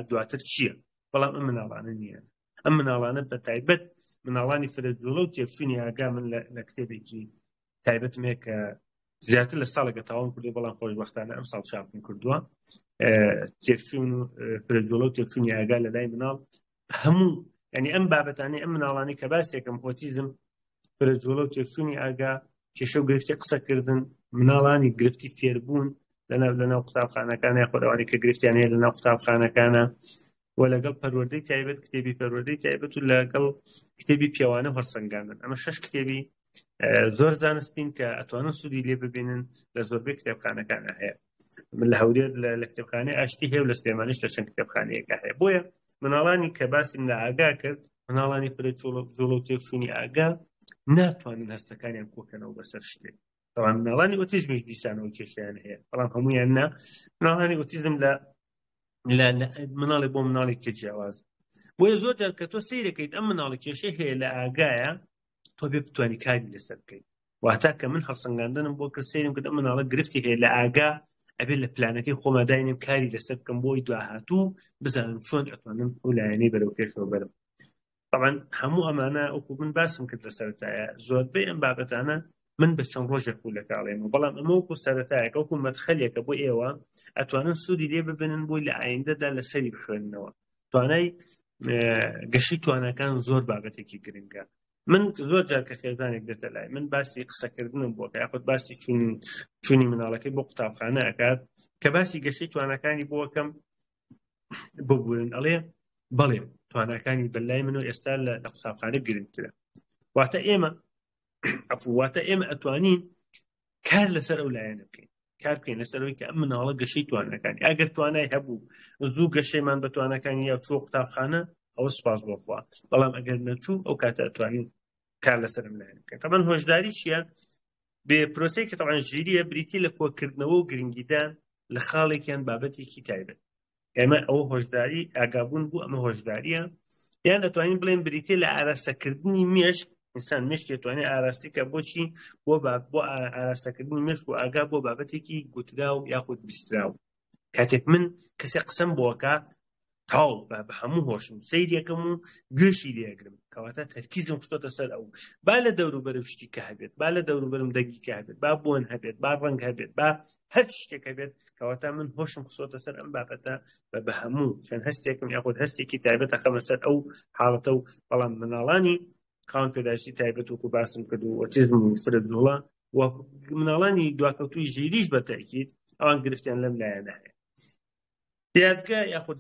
دواتر چییە بەڵام ئەم مناڵانە نییە ئەم مناڵانە بە تایبەت مناڵانی فرە جوڵە و تێکچوونی ئاگا من لە کتێبێکی تایبەتم هەیە کە زیاتر لە ساڵێکە تاوان کردو بەڵام خۆشببختانە ئەم ساڵ چاپم کردووە تێکچوون و فرەجوڵە و تێکچوونی ئاگا لە لای مناڵ هەموو ینی ئەم بابەتانی ئەم مناڵانی کە باسێکم ئۆتیزم فرەجوڵە و تێکچوونی ئاگا کێشە و گرفتی قسەکردن مناڵانی گرفتی فێربوون لەناو لەناو قوتابخانەکان یاخۆ ئەوانی کە گرفتیان هەیە لەناو قوتابخانەکانە و لەگەڵ پەروەردەی تایبەت کتێبی پەروەردەی تایبەت و لەگەڵ کتێبی پێوانە هەڵسەنگاندن ئەمە شش کتێبی زۆر زانستین کە ئەتوانن سوودی لێ ببینن لە زۆربەی کتێبخانەکانە هەیە من لە هەولێر لە کتێبخانەی ئاشتی هەیە و لە سلێمانیش لە چەند کتێبخانەیەکە هەیە بۆیە مناڵانی کە باسم لە ئاگا کرد مناڵانی فرە جوڵە و تێکچوونی ئاگا ناتوانن هەستەکانیان کۆکەنەوە بەسەر شتێک بەڵام مناڵانی ئۆتیزمیش دیسانەوە کێشیان هەیە بەڵام هەمویان نا مناڵانی ئۆتیزم لە لە مناڵی بۆ مناڵی کە جیاواز بۆیە زۆر جار کە تۆ سیرەکەیت ئەم مناڵی کێشەی هەیە لە ئاگایە تۆ بێ بتوانانی کاری لەسەر بکەیت واتە کە من هەڵسەنگاندنم بۆ کرد سەیرم کرد ئەم مناڵە گرفتی هەیە لە ئاگا ئەبێت لە پلانەکەی خۆما داینم کاری لەسەر بکەم بۆی داهاتوو بزانم چۆن ئەتوانم ئەو لایەنەی بەرەو پێشەوە بەرم طبعا هەموو ئەمانە وەکو من باسم کرد لە سەرەتایە زۆربەی ئەم بابەتانە من بە چەند ڕۆژێک خولەکاڵێن و بەڵام ئەمە وەکو سەرەتایەکە وەکو مەدخەلێکە بۆ ئێوە ئەتوانن سوودی لێ ببنن بۆی لە ئایندەدا لەسەری بخوێننەوە توانای گەشەی تواناکان زۆر بابەتێکی گرنگە من زۆر جار کە خێزانێک دێتە لای من باسی قسەکردنم بۆ کە یاخود باسی چون چوونی مناڵەکەی بۆ قوتابخانە ئەکات کە باسی گەشەی تواناکانی بۆکەم ببورن ئەڵێ بەڵێ تواناکانی بەلای من و ئێستا لە قوتابخانە گرنگترە واتە ئێمە واتە ئێمە ئەتوانین کار لەسەر ئەو لایەنە بکەین کار بکەین لەسەرەوەی کە ئەم مناڵە گەشەی توانەکانی ئەگەر توانای هەبوو زوو گەشەیمان بە توانەکانی یا چوە قوتابخانە ئەوە سپاس بۆخوا بەڵام ئەگەر نەچوو ئەو کاتە ئەتوانین کار لەسەر ئەم لایەنە بکەین تەبەن هۆشداری چییە بێ پرۆسەی کە تەبعەن ژیریە بریتی لە کۆکردنەوە و گرنگیدان لە خاڵێکیان بابەتێکی تایبەت ئێمە ئەوە هۆشداری ئاگابوون بوو ئەمە هۆشداریە یان دەتوانین بڵێن بریتە لە ئاراستەکردنی مێشک ئینسان مشک دەتوانێت ئاراستی کە بۆچی بۆ بۆ ئاراستەکردنی مشک و ئاگا بۆ بابەتێکی گوتراو یاخود بیستراو کاتێک من کەسێک قسەم بۆکە تاو بە هەموو هۆشم سەیریەکەم و گوێشی لێگرم کەواتە تەرکیزم خستۆتە سەر ئەو با لە دەوروبەرم شتی کە هەبێت، با لە دەوروبەرم دەنگی کە هەبێت، با بۆن هەبێت، با ڕەنگ هەبێت، با هەر شتێک هەبێت، کەواتە من هۆشم خستۆتە سەر ئەم بابەتە بە هەموو چەند هەستێکم یاخود هەستێکی تایبەتە خەمە سەر ئەو حاڵەتە و بەڵام مناڵانی خاوەن پێداویستی تایبەت وەکو باسم کرد و ئۆتیزم و فرە جوڵە و مناڵانی دواکەوتوی ژیریش بە تەئکید ئەوان گرفتیان لەم لایەنە هەیە. یادگە یاخود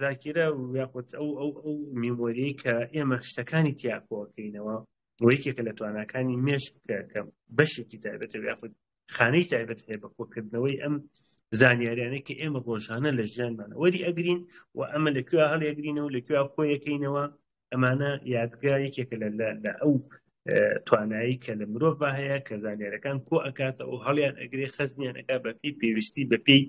زاکیرە و یاخود ئەو ئەو ئەو memory کە ئێمە شتەکانی تیا کۆکەینەوە و یەکێکە لە تواناکانی مێشک کە بەشێکی تایبەتە یاخود خانەی تایبەت هەیە بە کۆکردنەوەی ئەم زانیاریانەی کە ئێمە ڕۆژانە لە ژیانمانە وەری ئەگرین و ئەمە لە کوێ هەڵیەگرینەوە لە کوێ کۆیەکەینەوە. ئەمانە یادگە یەکێکە لە ئەو توانایی کە لە مرۆڤ هەیە کە زانیارەکان کۆ ئەکاتەوە هەڵیان ئەگرێ خەزنیان ئەکا بەپێی پێویستی بەپێی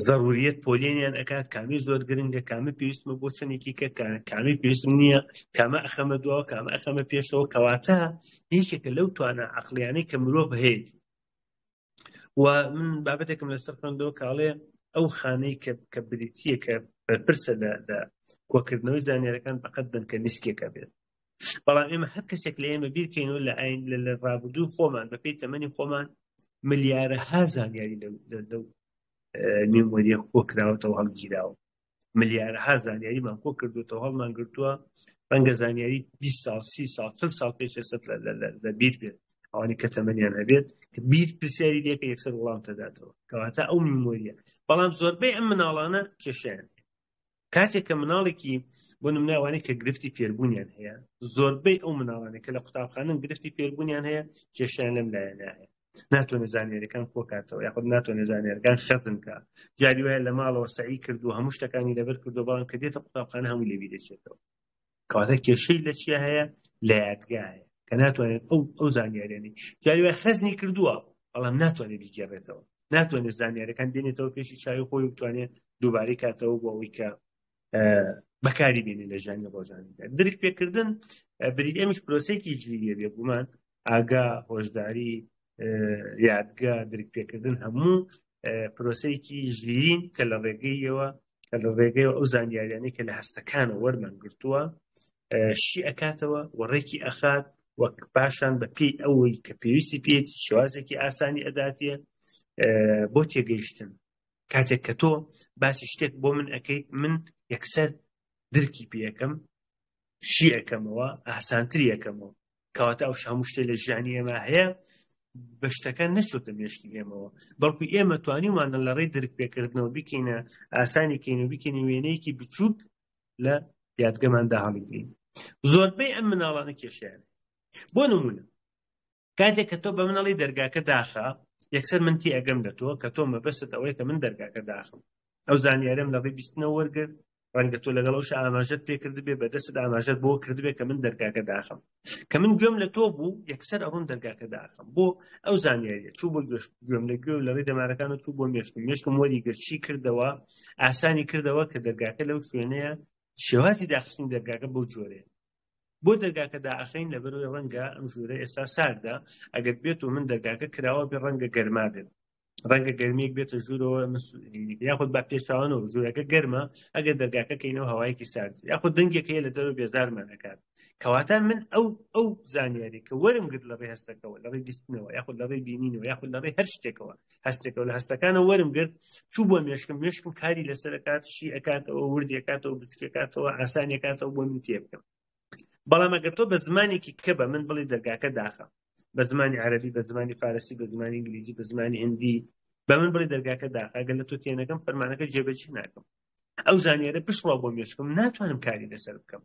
زەروریەت پۆلێنیان ئەکات کامی زۆر گرنگە کامە پێویستمە بۆ چەندێکی کە کامی پێویستم نییە کامە ئەخەمە دواوە کامە ئەخەمە پێشەوە. کەواتە یەکێکە لەو توانا عقلیانەی کە مرۆڤ هەیە. و من بابەتێکم لەسەر خوێندەوە کاڵێ ئەو خانەی کە بریتیە کە بەرپرسە لە کۆکردنەوەی زانیارەکان بەقەت دەنکە نیسکێکە بێت. بەڵام ئێمە هەر کەسێک لە ئێمە بیرکەینەوە لە ئاین لە ڕابردوو خۆمان بەپێی تەمەنی خۆمان ملیارەها زانیاری لەو میمۆریە کۆ کراوەتەوە هەڵگیراوە، ملیارەها زانیاریمان کۆ کردوتەوە هەڵمان گرتووە. ڕەنگە زانیاری 20 ساڵ 30 ساڵ 40 ساڵ پێش ئێستا لە بیر بێت، ئەوانەی کە تەمەنیان هەبێت کە بیر پرسیاری لێکە یەکسەر وڵام دەداتەوە. کەواتە ئەو میمۆریە. بەڵام زۆربەی ئەم مناڵانە کێشیان کاتێک کە مناڵێکی بۆ نمونە ئەوانەی کە گرفتی فێربوونیان هەیە، زۆربەی ئەو مناڵانەی کە لە قوتابخانەن گرفتی فێربوونیان هەیە کێشیان لەم لایەنە هەیە، ناتوانێت زانیاریەکان کۆکاتەوە یاخود ناتوانێت زانیاریەکان خەزن کە جاری وایە لە ماڵەوە سەعی کردو هەموو شتەکانی لەبەر کردو، بەڵام کە دێتە قوتابخانە هەموو لەبیر دەچێتەوە. کەواتە کێشەی لە چیا هەیە؟ لە یادگا هەیە کە ناتوانێت ئەو زانیاریانی جاری وایە خەزنی کردووە بەڵام ناتوانێت بیگێڕێتەوە، ناتوانێت زانیارەکان بێنێتەوە پێشی چاوی خۆی و بتوانێت دووبارەی کاتەوە بۆ ئەوەی کە بەکاری بێنێ لە ژیانی ڕۆژانیدا. درک پێکردن بریت ئەمیش پرۆسێکی ژیریە بێگومان، ئاگا، هۆشداری، یادگە، درک پێکردن هەموو پرۆسەیەکی ژیرین کە لە ڕێگەیەوە کە لە ڕێگەیەوە ئەو زانیاریانەی کە لە هەستەکانە وەرمان گرتووە شی ئەکاتەوە و ڕێکی ئەخات وەک پاشان بە پێی ئەوەی کە پێویستی پێیەتی شێوازێکی ئاسانی ئەداتێ بۆ تێگەیشتن. کاتێک کە تۆ باسی شتێک بۆ من ئەەکەیت من یەکسەر درکی پێەکەم، شی ئەەکەمەوە، ئاسانتری ئەەکەمەوە. کەواتە ئەو هەموو شتێ لە ژیانی ئێمە هەیە بە شتەکە نەچۆتە مێشکی ئێمەوە، بەڵکو ئێمە توانیمانە لە ڕێی درک پێکردنەوە بیکەینە ئاسانی کەین و بیکەینە وێنەیەکی بچووک لە یادگەماندا هەڵیگرین. زۆربەی ئەم مناڵانە کێشیان بۆ نمونە کاتێک کە تۆ بە منەڵی دەرگاکە داخە، یەکسەر من تی ئەگەم لە تۆ کە تۆ مەبەستت ئەوەیە کە من دەرگاکە داخم. ئەو زانیارم لە ڕێی بیستنەوە وەرگرت، ڕەنگە تۆ لەگەڵ ئەوش ئاماژەت پێ کردبێ، بە دەستت ئاماژەت بۆ کردبێ کە من دەرگاکە داخم. کە من گوێم لە تۆ بوو یەکسەر ئەڕۆم دەرگاکە داخم. بۆ ئەو زانیاریە چوو بۆ گوێم لە گوێ و لە ڕێی دەمارەکانەوە چوو بۆ مێشکم، مێشکم وەری گرت، شی کردەوە، ئاسانی کردەوە کە دەرگاکە لەو شوێنەیە، شێوازی داخستنی دەرگاکە بەو جۆرەیە. بۆ دەرگاکە داخین لەبەرەوەی ڕەنگە ئەم ژوورە ئێستا ساردە، ئەگەر بێت و من دەرگاکە کراوە بێ ڕەنگە گەرما بێت، ڕەنگە گەرمیەک بێتە ژوورەوە، یاخود با پێشاوانەوە ژوورەکە گەرمە، ئەگەر دەرگاکە کەینەوە هەوایەکی سارد یاخود دەنگێک هەیە لە دەرەوە بێزارمان ئەکات. کەواتە من ئەو زانیاری کە وەرم گرت لە ڕێی هەستەکەوە، لە ڕێی بیستنەوە یاخود لە ڕێی بینینەوە یاخود لە ڕێی هەر شتێکەوە، هەستێکەوە لە هەستەکانەوە وەرم گرت، چوو بۆ مێشکم، مێشکم کاری لەسەر ئەکات، شی ئەکاتەوە، وردی ئەکاتەوە، بچووکەکاتەوە، ئاسانی ئەکاتەوە بۆ من تێبگەم. بەڵام ئەگەر تۆ بە زمانێکی کە بە من بڵێ دەرگاکە داخە، بە زمانی عەرەبی، بە زمانی فارسی، بە زمانی ئینگلیزی، بە زمانی هندی، بە من بڵێ دەرگاکە داخە، ئەگەر لە تۆ تێنەگەم فەرمانەکە جێبەجێ ناکەم. ئەو زانیارە پشتڕا بۆ مێشکم ناتوانم کاری لەسەر بکەم،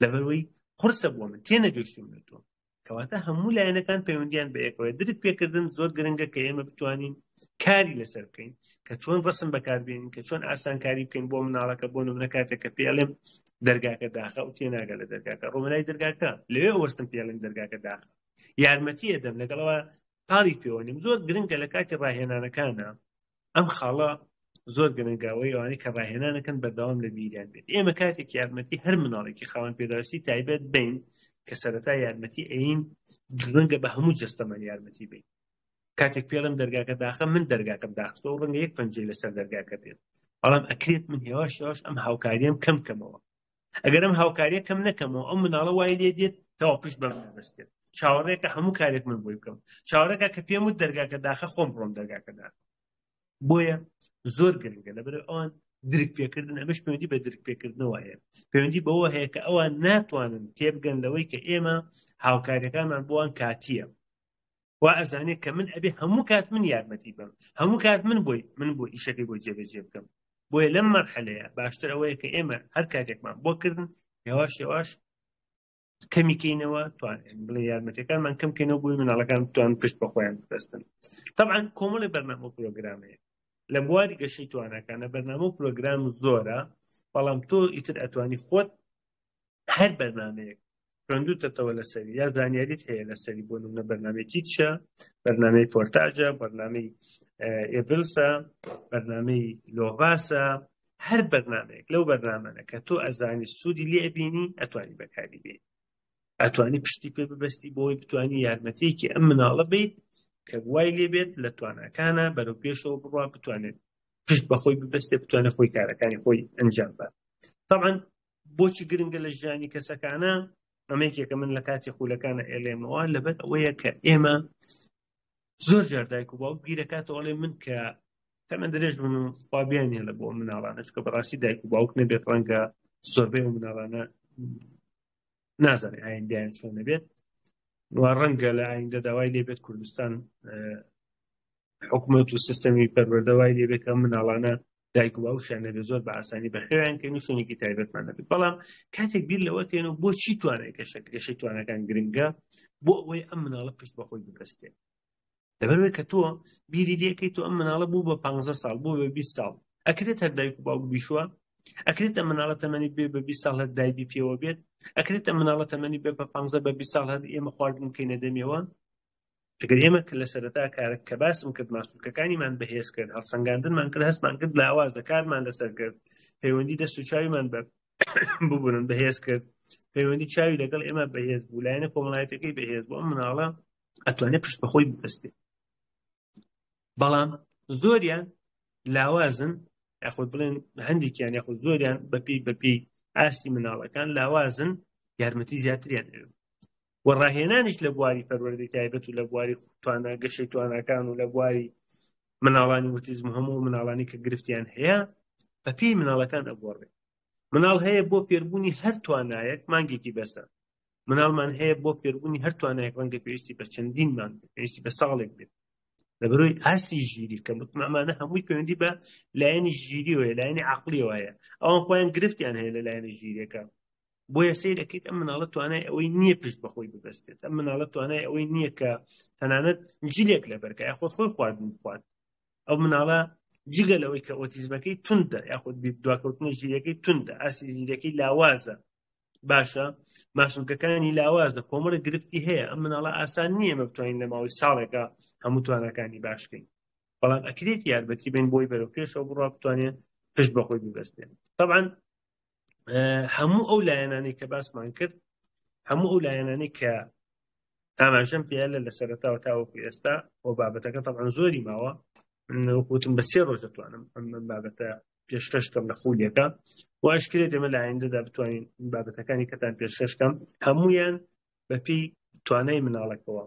لەبەرەوەی قورسە بۆ من، تێنەگەیشتم لە تۆ. کەواتە هەموو لایەنەکان پەیوەندیان بە یەکەوە. درک پێکردن زۆر گرنگە کە ئێمە بتوانین کاری لەسەر بکەین، کە چۆن ڕسم بەکاربێنین، کە چۆن ئاسانکاری بکەین بۆ مناڵەکە. بۆ نمونە کاتێک کە پێڵێم دەرگاکە داخە و تێناگە لە دەرگاکە، ڕۆمەلای دەرگاکە لەوێ وەستم پێڵێم دەرگاکە داخە، یارمەتی ئەدەم لەگەڵەوە پاڵی پێوەنیم. زۆر گرنگە لە کاتی ڕاهێنانەکانە ئەم خاڵە زۆر گرنگاوەی ئەوانەی کە ڕاهێنانەکەن بەردەوام لە بیریان بێت. ئێمە کاتێک یارمەتی هەر مناڵێکی خاوەن پێداویستی تایبەت بین کە سەرەتا یارمەتی ئەین، ڕەنگە بە هەموو جەستەمان یارمەتی بین. کاتێک پێڵم دەرگاکە داخە، من دەرگاکەم داخستەوە، ڕەنگە یەک پەنجەی لەسەر دەرگاکە بێت. بەڵام ئەکرێت من هێواش هێواش ئەم هاوکاریەم کەم کەمەوە. ئەگەر ئەم هاوکاریە کەم نەکەمەوە ئەم مناڵە وای لێ دێت تەوا پشت بەم بەستێت، چاوەڕێکە هەموو کارێک من بۆی بکەم، چاوەڕێکە کە پێم وت دەرگاکە داخە خۆم بڕۆم دەرگاکە داخە. بۆیە زۆر گرنگە لەبەر ئەوان درک پێکردن، ئەمەش پەیوەندی بە درک پێکردنەوە هەیە، پەیوەندی بەوە هەیە کە ئەوان ناتوانن تێبگەن لەوەی کە ئێمە هاوکاریەکانمان بۆوان کاتیە، وا ئەزانێت کە من ئەبێ هەموو کات من یارمەتی بم، هەموو کات من بۆی من بۆ ئیشەکەی بۆ جێبەجێ بکەم. بۆیە لەم مەرحەلەیە باشتر ئەوەیە کە ئێمە هەر کاتێکمان بۆ کردن هێواش هێواش کەمی کەینەوە، توان بڵێ یارمەتیەکانمان کەم کەینەوە بۆی مناڵەکان بتوان پشت بە خۆیان ببەستن. طبعا کۆمەڵی بەرنامە و پرۆگرام هەیە لە بواری گەشەی تواناکانە، بەرنامە و پرۆگرام زۆرە، بەڵام تۆ ئیتر ئەتوانی خۆت هەر بەرنمەیەک خوێندوتەتەوە لەسەری یا زانیاریت هەیە لەسەری، بۆ نمونە بەرنامەی تیتشە، بەرنامەی پۆرتاجە، بەرنامەی ئێبلسە، بەرنامەی لۆڤاسە، هەر بەرنمەیەک لەو بەرنامانە کە تۆ ئەزانی سوودی لێ ئەبینی ئەتوانی بەکاری بێنی، ئەتوانی پشتی پێ ببەستی بۆی بتوانی یارمەتیەکی ئەم مناڵە بیت کە وای لێ بێت لە تواناکانە بەرەو پێشەوە بڕوا، بتوانێت پشت بەخۆی ببەستێ، بتوانێت خۆی کارەکانی خۆی ئەنجام بات. طبعا بۆچی گرنگە لە ژیانی کەسەکانە؟ ئەمەیەکێکە من لە کاتی خولەکانە ئێلێمەوە، لەبەر ئەوەیە کە ئێمە زۆر جار دایک و باوک بیرەکاتەوە ئەڵێ من کە تەمەن درێژ بن و خوا بیانهێڵێ بۆ مناڵانە، چونکە بەڕاستی دایک و باوک نەبێت ڕەنگە زۆربەی ئەو مناڵانە نازانێت ئایندەیان چۆن نەبێت و ڕەنگە لە ئایندە داوای لێبێت کوردستان حکومەت و سیستەمی پەروەردە وای لێ بێت کە مناڵانە دایک و باوکیان نەبێت زۆر بە ئاسانی بەخێویان کەین و شوێنێکی تایبەتمان نەبێت. بەڵام کاتێک بیر لەوە کەین و بۆچی توانای گەشەی توانەکان گرنگە، بۆ ئەوەی ئەم مناڵە پشت بە خۆی ببەستێت. لەبەرەوەی کە تۆ بیری لێکەی تۆ ئەم مناڵە بوو بە 15 ساڵ، بوو بە 20 ساڵ، ئەکرێت هەر دایک و باوک بیشوە، ئەکرێت ئەم مناڵە تەمەنی بێ بە 20 ساڵ هەر دایبی پێوە بێت، ئەکرێت ئەم مناڵە تەمەنی بێ بە 15 بە 20 ساڵ هەر ئێمە خواردن بکەینە دەمیەوە. ئەگەر ئێمە کە لە سەرەتا کارە کە باسم کرد ماسولکەکانیمان بەهێز کرد، هەڵسەنگاندنمان کرد، هەستمان کرد لاوازە، کارمان لەسەر کرد، پەیوەندی دەست و چاویمان بە ببورن بەهێز کرد، پەیوەندی چاوی لەگەڵ ئێمە بەهێز بوو، لایەنە کۆمەڵایەتەکەی بەهێز بوو، ئەم مناڵە ئەتوانێت پشت بەخۆی ببەستێت. بەڵام زۆریان لاوازن، یاخود بڵێن هەندێکیان یاخود زۆریان بەپی بەپی ئاستی مناڵەکان لاوازن، یارمەتی زیاتریان ئەوێت. و ڕاهێنانیش لە بواری پەروەردەی تایبەت و لە بواری توانا گەشەی تواناکان و لە بواری مناڵانی ئۆتیزم و هەموو مناڵانی کە گرفتیان هەیە بەپێی مناڵەکان ئەگۆڕێ. مناڵ هەیە بۆ فێربوونی هەر توانایەک مانگێکی بەسە، مناڵمان هەیە بۆ فێربوونی هەر توانایەک ڕەنگە پێویستی بە چەندین مانگ بێت، پێویستی بە ساڵێک بێت. لەبەرەوەی ئاستی ژیری کە متمەمانە هەمووی پەیوەندی بە لایەنی ژیریەوە هەیە، لایەنی عەقڵیەوە هەیە. ئەوان خۆیان گرفتیان هەیە لە لایەنە ژیریەکە، بۆیە سەیرەکەیت ئەم مناڵە توانای ئەوەی نییە پشت بەخۆی ببەستێت، ئەم مناڵە توانای ئەوەی نییە کە تەنانەت جلێک لەبەرکە یاخود خۆی خواردن بخوات. ئەو مناڵە جگە لەوەی کە ئۆتیزمەکەی توندە یاخود دواکەوتنی ژیرەکەی توندە، ئاستی ژیرەکەی لاوازە، باشە ماسولکەکانی لاوازە، کۆمەڵی گرفتی هەیە. ئەم مناڵە ئاسان نییە ئێمە بتوانین لە ماوەی ساڵێکە هەموو تواناکانی باشکەین، بەڵام ئەکرێت یارمەتی بین بۆی بەرەو پێشەوە بڕوا بتوانێت پشت بەخۆی ببەستێت. طبعا هەموو ئەو لایەنانەی کە باسمان کرد، هەموو ئەو لایەنانەی کە ئاماژەم پێ لە سەرەتاوە تاوەکو ئێستا و بابەتەکە طبعا زۆری ماوە، من وەکوتم بە 3 ڕۆژ دەتوانم ئەم بابەتە پێشکەش کەم لە خولیەکە و ئەشکرێت ئێمە لە ئایندەدا بتوانین بابەتەکانی کەتان پێشکەش کەم، هەمویان بەپێی توانای مناڵەکەوە،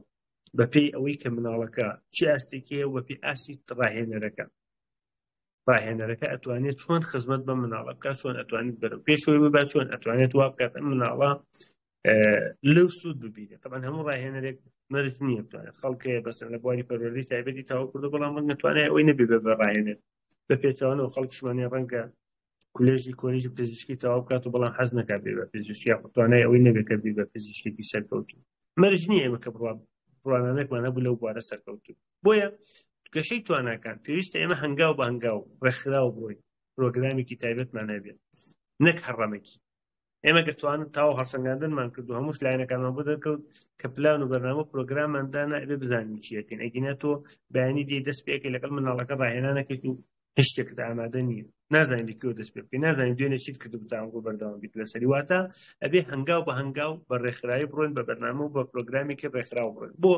بەپێی ئەوەی کە مناڵەکە چی ئاستێکی هەیە و بەپێی ئاستی ڕاهێنەرەکە. ڕاهێنەرەکە ئەتوانێت چۆن خزمەت بە مناڵە بکات، چۆن ئەتوانێت بەرەو پێشەوەی ببات، چۆن ئەتوانێت وا بکات ئەم مناڵە لەو سوود ببینێت. طبعا هەموو ڕاهێنەرێک مەرج نییە بتوانێت، خەڵکەیە بەسەر لە بواری پەروەردەی تایبەتی تەواو کردو، بەڵام ڕەنگە توانای ئەوەی نەبێ بە ڕاهێنەر. بە پێچەوانەوە خەڵکیشمانێ ڕەنگە کولێژی کۆلێژی پزیشکی تەواو بکات و بەڵام حەز نەکات بێ بە پزیشکی، یاخود توانای ئەوەی نەبێت کە بێ بە پزیشکێکی سەرکەوتوو. مەرج نییە ئێمە کە بڕوانامەیەکمان هەبوو لەو بوارە سەرکەوتوو. بۆیە گەشەی تواناکان پێویستە ئێمە هەنگاو بە هەنگاو ڕێکخراو بڕۆین، پرۆگرامێکی تایبەتمان هەبێت نەک هەڕەمەکی. ئێمە گەرتوانن تاو هەڵسەنگاندنمان کرد و هەمووش لایەنەکانمان بۆ دەرکەوت کە پلان و بەرنامە و پرۆگراممان دانا، ئەبێ بزانین چیەکەین. ئەگینا تۆ بەیانی دێی دەست پێکەی لەگەڵ مناڵەکە ڕاهێنانەکەیت و هیچ شتێکت ئامادە نییە، نازانین لە کوێوە دەست پێ بکەی، نازانین دوێنێ چیت کردبوو تا ئەمڕۆ بەردەوام بیت لەسەری. واتە ئەبێ هەنگاو بە هەنگاو بە ڕێکخراوی بڕۆین، بە بەرنامە و بە پرۆگرامێکی ڕێکخراو بڕۆین. بۆ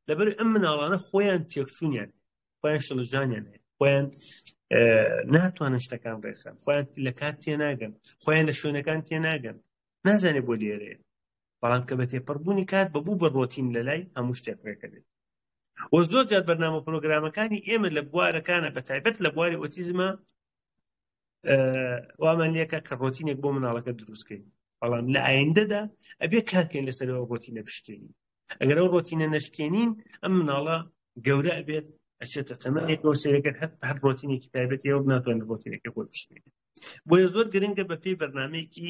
لەبەر ئەم مناڵانە خۆیان تێکچوونیان هەیە، خۆیان شڵەژانیان هەیە، خۆیان ناتوانن شتەکان ڕێکخەن، خۆیان لە کات تێناگەن، خۆیان لە شوێنەکان تێناگەن، نازانێ بۆ لێرەیە. بەڵام کە بە تێپەڕبوونی کات بەبوو بە ڕۆتین لە لای هەموو شتێک ڕێکەبێت. وە زۆر جار بەرنامە پرۆگرامەکانی ئێمە لە بوارەکانە بە تایبەت لە بواری ئۆتیزمە وامان لێکە کە ڕۆتینێک بۆ مناڵەکە دروستکەین، بەڵام لە ئایندەدا ئەبێ کارکەین لەسەر ئەو ڕۆتینە بشکێنین. ئەگەر ئەو ڕۆتینە نەشکێنین ئەم مناڵە گەورە ئەبێت، ئەچێتە تەمەنێکەوە سەیرەکەن هەر ڕۆتینێکی تایبەتی ئەو ناتوانێت ڕۆتینەکەی خۆی بشکێنێت. بۆیە زۆر گرنگە بە پێی بەرنامەیەکی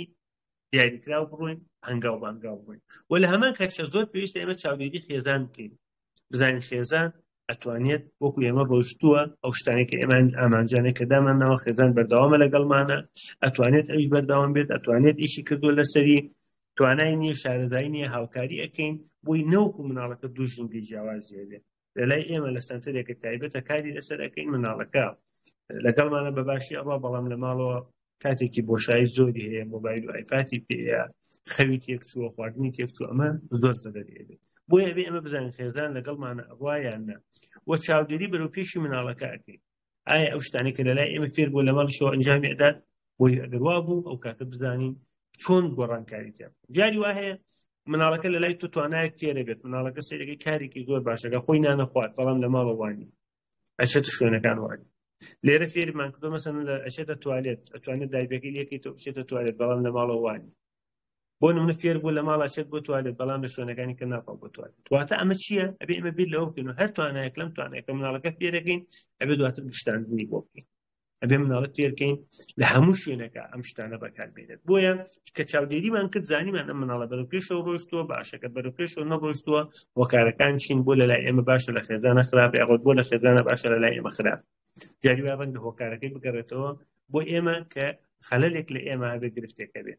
دیاریکراو بڕۆین، هەنگاو بە هەنگاو بڕۆین. و لە هەمان کاتیشا زۆر پێویستە ئێمە چاودێری خێزان بکەین، بزانین خێزان ئەتوانێت وەکو ئێمە ڕۆشتووە ئەو شتانەی کە ئێمە ئامانجانێک کە دامان ناوە خێزان بەردەوامە لەگەڵمانە، ئەتوانێت ئەویش بەردەوام بێت، ئەتوانێت ئیشی کردووە لەسەری، توانای نییە، شارەزایی نییە، هاوکاری ئەەکەین بۆی نەوەکو مناڵەکە دوو ژینگەی جیاوازی هەبێت. لە لای ئێمە لە سەنتەرێکە تایبەتە کاری لەسەر ئەەکەین، مناڵەکە لەگەڵمانە بە باشی ئەڕوا، بەڵام لە ماڵەوە کاتێکی بۆشایی زۆری هەیە، مۆبایل و ئایپاتی پێیە، خەوی تێکچووە، خواردنی تێکچووە، ئەمە زۆر زەرەری هەبێت. بۆیە ئەبێ ئێمە بزانین خێزان لەگەڵمانە ئەڕوا یان نا، و چاودێری بەرەو پێشی مناڵەکە ئەکەین. ئایا ئەو شتانەی کە لەلای ئێمە فێر بوو لە ماڵیشەوە ئەنجامی ئەدات؟ بۆیە ئەگەر وا بوو ئەو کاتە بزانین چۆن گۆڕانکاری تیا بکەین. جاری وا هەیە مناڵەکە لە لای تۆ توانایەک فێرە بێت، مناڵەکە سەیرەکەی کارێکی زۆر باشەکە، خۆی نانەخوات، بەڵام لە ماڵەوە وانی ئەچێتە شوێنەکان وانی. لێرە فێرمان کردو مەسەن لە ئەچێتە توالێت، ئەتوانێت دایبەکەی لێکەیت و بچێتە توالێت، بەڵام لە ماڵەوە وانی. بۆ نمونە فێر بوو لە ماڵ ئەچێت بۆ توالێت، بەڵام لە شوێنەکانی کە ناڕوا بۆ توالێت. واتە ئەمە چییە؟ ئەبێ ئێمە بیر لەوە بکەین و هەر توانایەک لەم توانایە کە مناڵەکە فێرەکەین ئەبێ دواتر گشتاندنی بۆ بکەین. ئەبێ مناڵە فێرکەین لە هەموو شوێنەکە ئەم شتانە بەکاربێنێت. بۆیە کە چاودێریمان کرد زانیمان ئەم مناڵە بەرەو پێشەوە ڕۆیشتووە، باشەکە بەرەو پێشەوە نەڕۆیشتووە، هۆکارەکان چین، بۆ لە لای ئێمە باشە لە خێزانە خراپە، یاخود بۆ لە خێزانە باشە لە لای ئێمە خراپ. جاری وایە ڕەنگە هۆکارەکەی بگەڕێتەوە بۆ ئێمە کە خەلەلێک لە ئێمە هەبێ، گرفتێک هەبێ.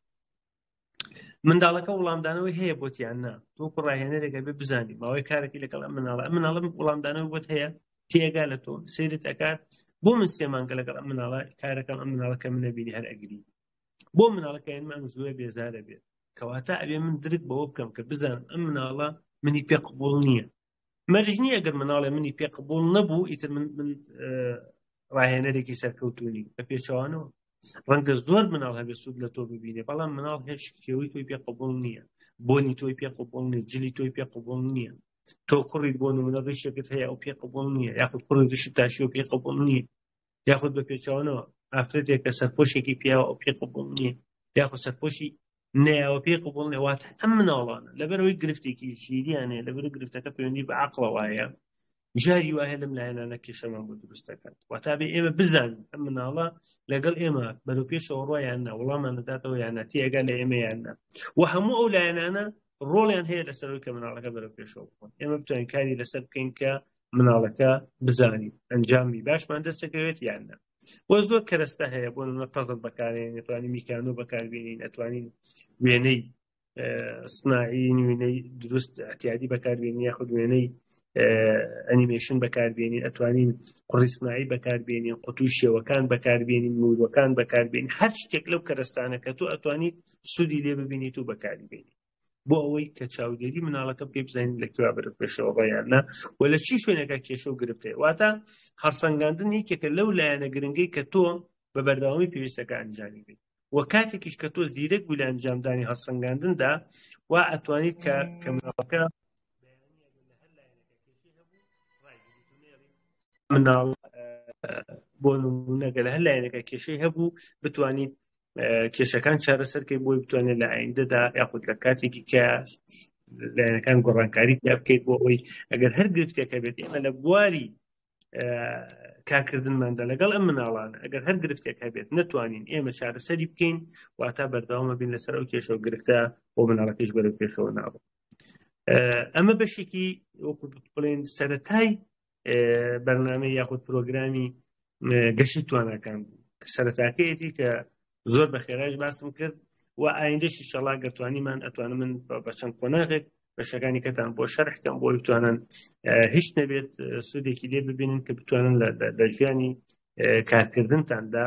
منداڵەکە وڵامدانەوەی هەیە بۆت یان نا؟ تۆ وەکو ڕاهێنەرێک ئەبێ بزانی ماوەی کارێکی لەگەڵ ئەم مناڵە، ئەم مناڵە وڵامدانەوە بۆت هەیە، تێگا لە تۆ، سەیرت ئەکات. بۆ من سێ مانگە لەگەڵ ئەم مناڵە کارەکەم، ئەم مناڵە کە منە بینی هەر ئەگری. بۆ مناڵەکە ئێمە ئەم زووە بێزارە بێت. کەواتە ئەبێ من درک بەوە بکەم کە بزانم ئەم مناڵە منی پێ قبوڵ نییە. مەرج نییە ئەگەر مناڵێ منی پێ قبوڵ نەبوو ئیتر من ڕاهێنەرێکی سەرکەوتوونی. بە پێچەوانەوە ڕەنگە زۆر مناڵ هەبێ سوود لە تۆ ببینێ، بەڵام مناڵ هێش شێوەی تۆی پێ قبوڵ نییە، بۆنی تۆی پێ قبوڵ نییە، جلی تۆی پێ قبوڵ نییە. تۆ کوڕیت بۆ نمونە ڕیشێکت هەیە ئەو پێ قبوڵ نییە، یاخود کوڕی ڕیشت تاشی و پێ قبوڵ نییە، یاخود بە پێچەوانەوە ئافرەتێک کە سەرپۆشێکی پیاوە ئەو پێ قبوڵ نییە، یاخود سەرپۆشی نەیاوە پێی قبوڵ نییە. واتە ئەم مناڵانە لەبەرەوەی گرفتێکی ژیریان هەیە، لەبەر گرفتەکە پەیوەندی بە عەقڵەوە هەیە، جاری وایە لەم لایەنانە کێشەمان بۆ دروست دەکات. واتە بێ ئێمە بزانین ئەم مناڵە لەگەڵ ئێمە بەرەو پێشەوە ڕۆ یان نا، وەڵامان دەداتەوە یان نا، تێئەگا لە ئێمە یان نا. و هەموو ئەو لایەنانە ڕۆڵیان هەیە لەسەرەوەی کە مناڵەکە بەرەو پێشەوە بڕۆن. ئێمە بتوانین کاری لەسەر بکەین کە مناڵەکە بزانین ئەنجامی باشمان دەستەکەوێت یان نا. وە زۆر کەرەستە هەیە، بۆ نمونە پەزڵ بەکارێنین، ئەتوانین میکانۆ بەکاربێنین، ئەتوانین وێنەی سناعی، وێنەی دروست اعتیادی بەکاربێنین، یاخود وێنەی ئەنیمەیشن بەکاربێنین، ئەتوانین قوڕی سناعی بەکاربێنین، قوتوی شێوەکان بەکاربێنین، موروەکان بەکاربێنین. هەر شتێک لەو کەرەستانە کە تۆ ئەتوانیت سوودی لێ ببینیت و بەکاری بێنیت، بۆ ئەوەی کە چاودێری مناڵەکە بکەی بزانین لە کوێ بەرەو پێشەوە ڕۆیان نا و لە چی شوێنێکە کێشە و گرفت هەیە. واتە هەڵسەنگاندن یەکێکە لەو لایەنە گرنگەی کە تۆ بە بەردەوامی پێویستەکە ئەنجامی بیت. و کاتێکیش کە تۆ زیرەک بووی لە ئەنجامدانی هەڵسەنگاندندا، وا ئەتوانیت کە مناڵەکە مناڵ بۆ نمونە گەل هەر لایەنەکە کێشەی هەبوو بتوانیت کێشەکان چارەسەرکەی بۆی بتوانێت لە ئایندەدا یاخود لە کاتێکی کە لایەنەکان گۆڕانکاری تیا بکەیت بۆ ئەوەی ئەگەر هەر گرفتێکە بێت ئێمە لە بواری کارکردنماندا لەگەڵ ئەم مناڵانە ئەگەر هەر گرفتێک هەبێت نەتوانین ئێمە چارەسەری بکەین، واتا بەردەوامە بین لەسەر ئەو کێشە و گرفتە بۆ مناڵەکەیش بەرەو پێشەوە ناڕۆ. ئەمە بەشێکی وەکو بڵێن سەرەتای بەرنامەی یاخود پرۆگرامی گەشتی تواناکان بوو کە سەرەتاکەیەتی کە زۆر بە خێرایش باسم کرد و ئایندەش ئینشەڵا گەر توانیمان ئەتوانم من بە چەند قۆناغێک بەشەکانی کەتان بۆ شەرح کەم بۆی بتوانن هیچ نەبێت سوودێکی لێ ببینن کە بتوانن لە ژیانی کارکردنتاندا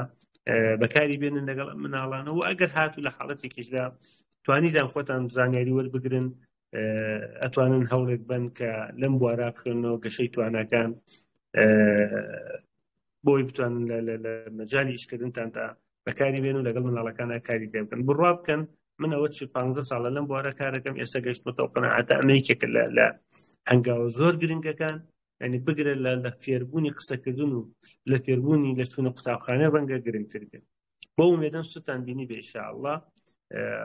بەکاری بێنن لەگەڵ ئەم مناڵانە و ئەگەر هاتوو لە حاڵەتێکیشدا توانیتان خۆتان زانیاری وەربگرن ئەتوانن هەوڵێک بن کە لەم بوارە بخوێنەوە گەشەی تواناکان. بۆی بتوانن لە مەجای ئیشکردنتان تا بەکاری بێن و لەگەڵ مناڵەکانە کاری تێ بکەن. بڕوا بکەن من ئەوە چ 15 ساڵە لەم بوارە کارەکەم، ئێستا گەشتمەتەوە قەناعەتە ئەمە یەکێکە لە هەنگاوە زۆر گرنگەکان، یعنی بگرە لە فێربوونی قسەکردن و لە فێربوونی لە چوونە قوتابخانەی ڕەنگە گرنگتر بێت. بۆ ئومێدەم سوتان بینی بێ ئینشاءاللە.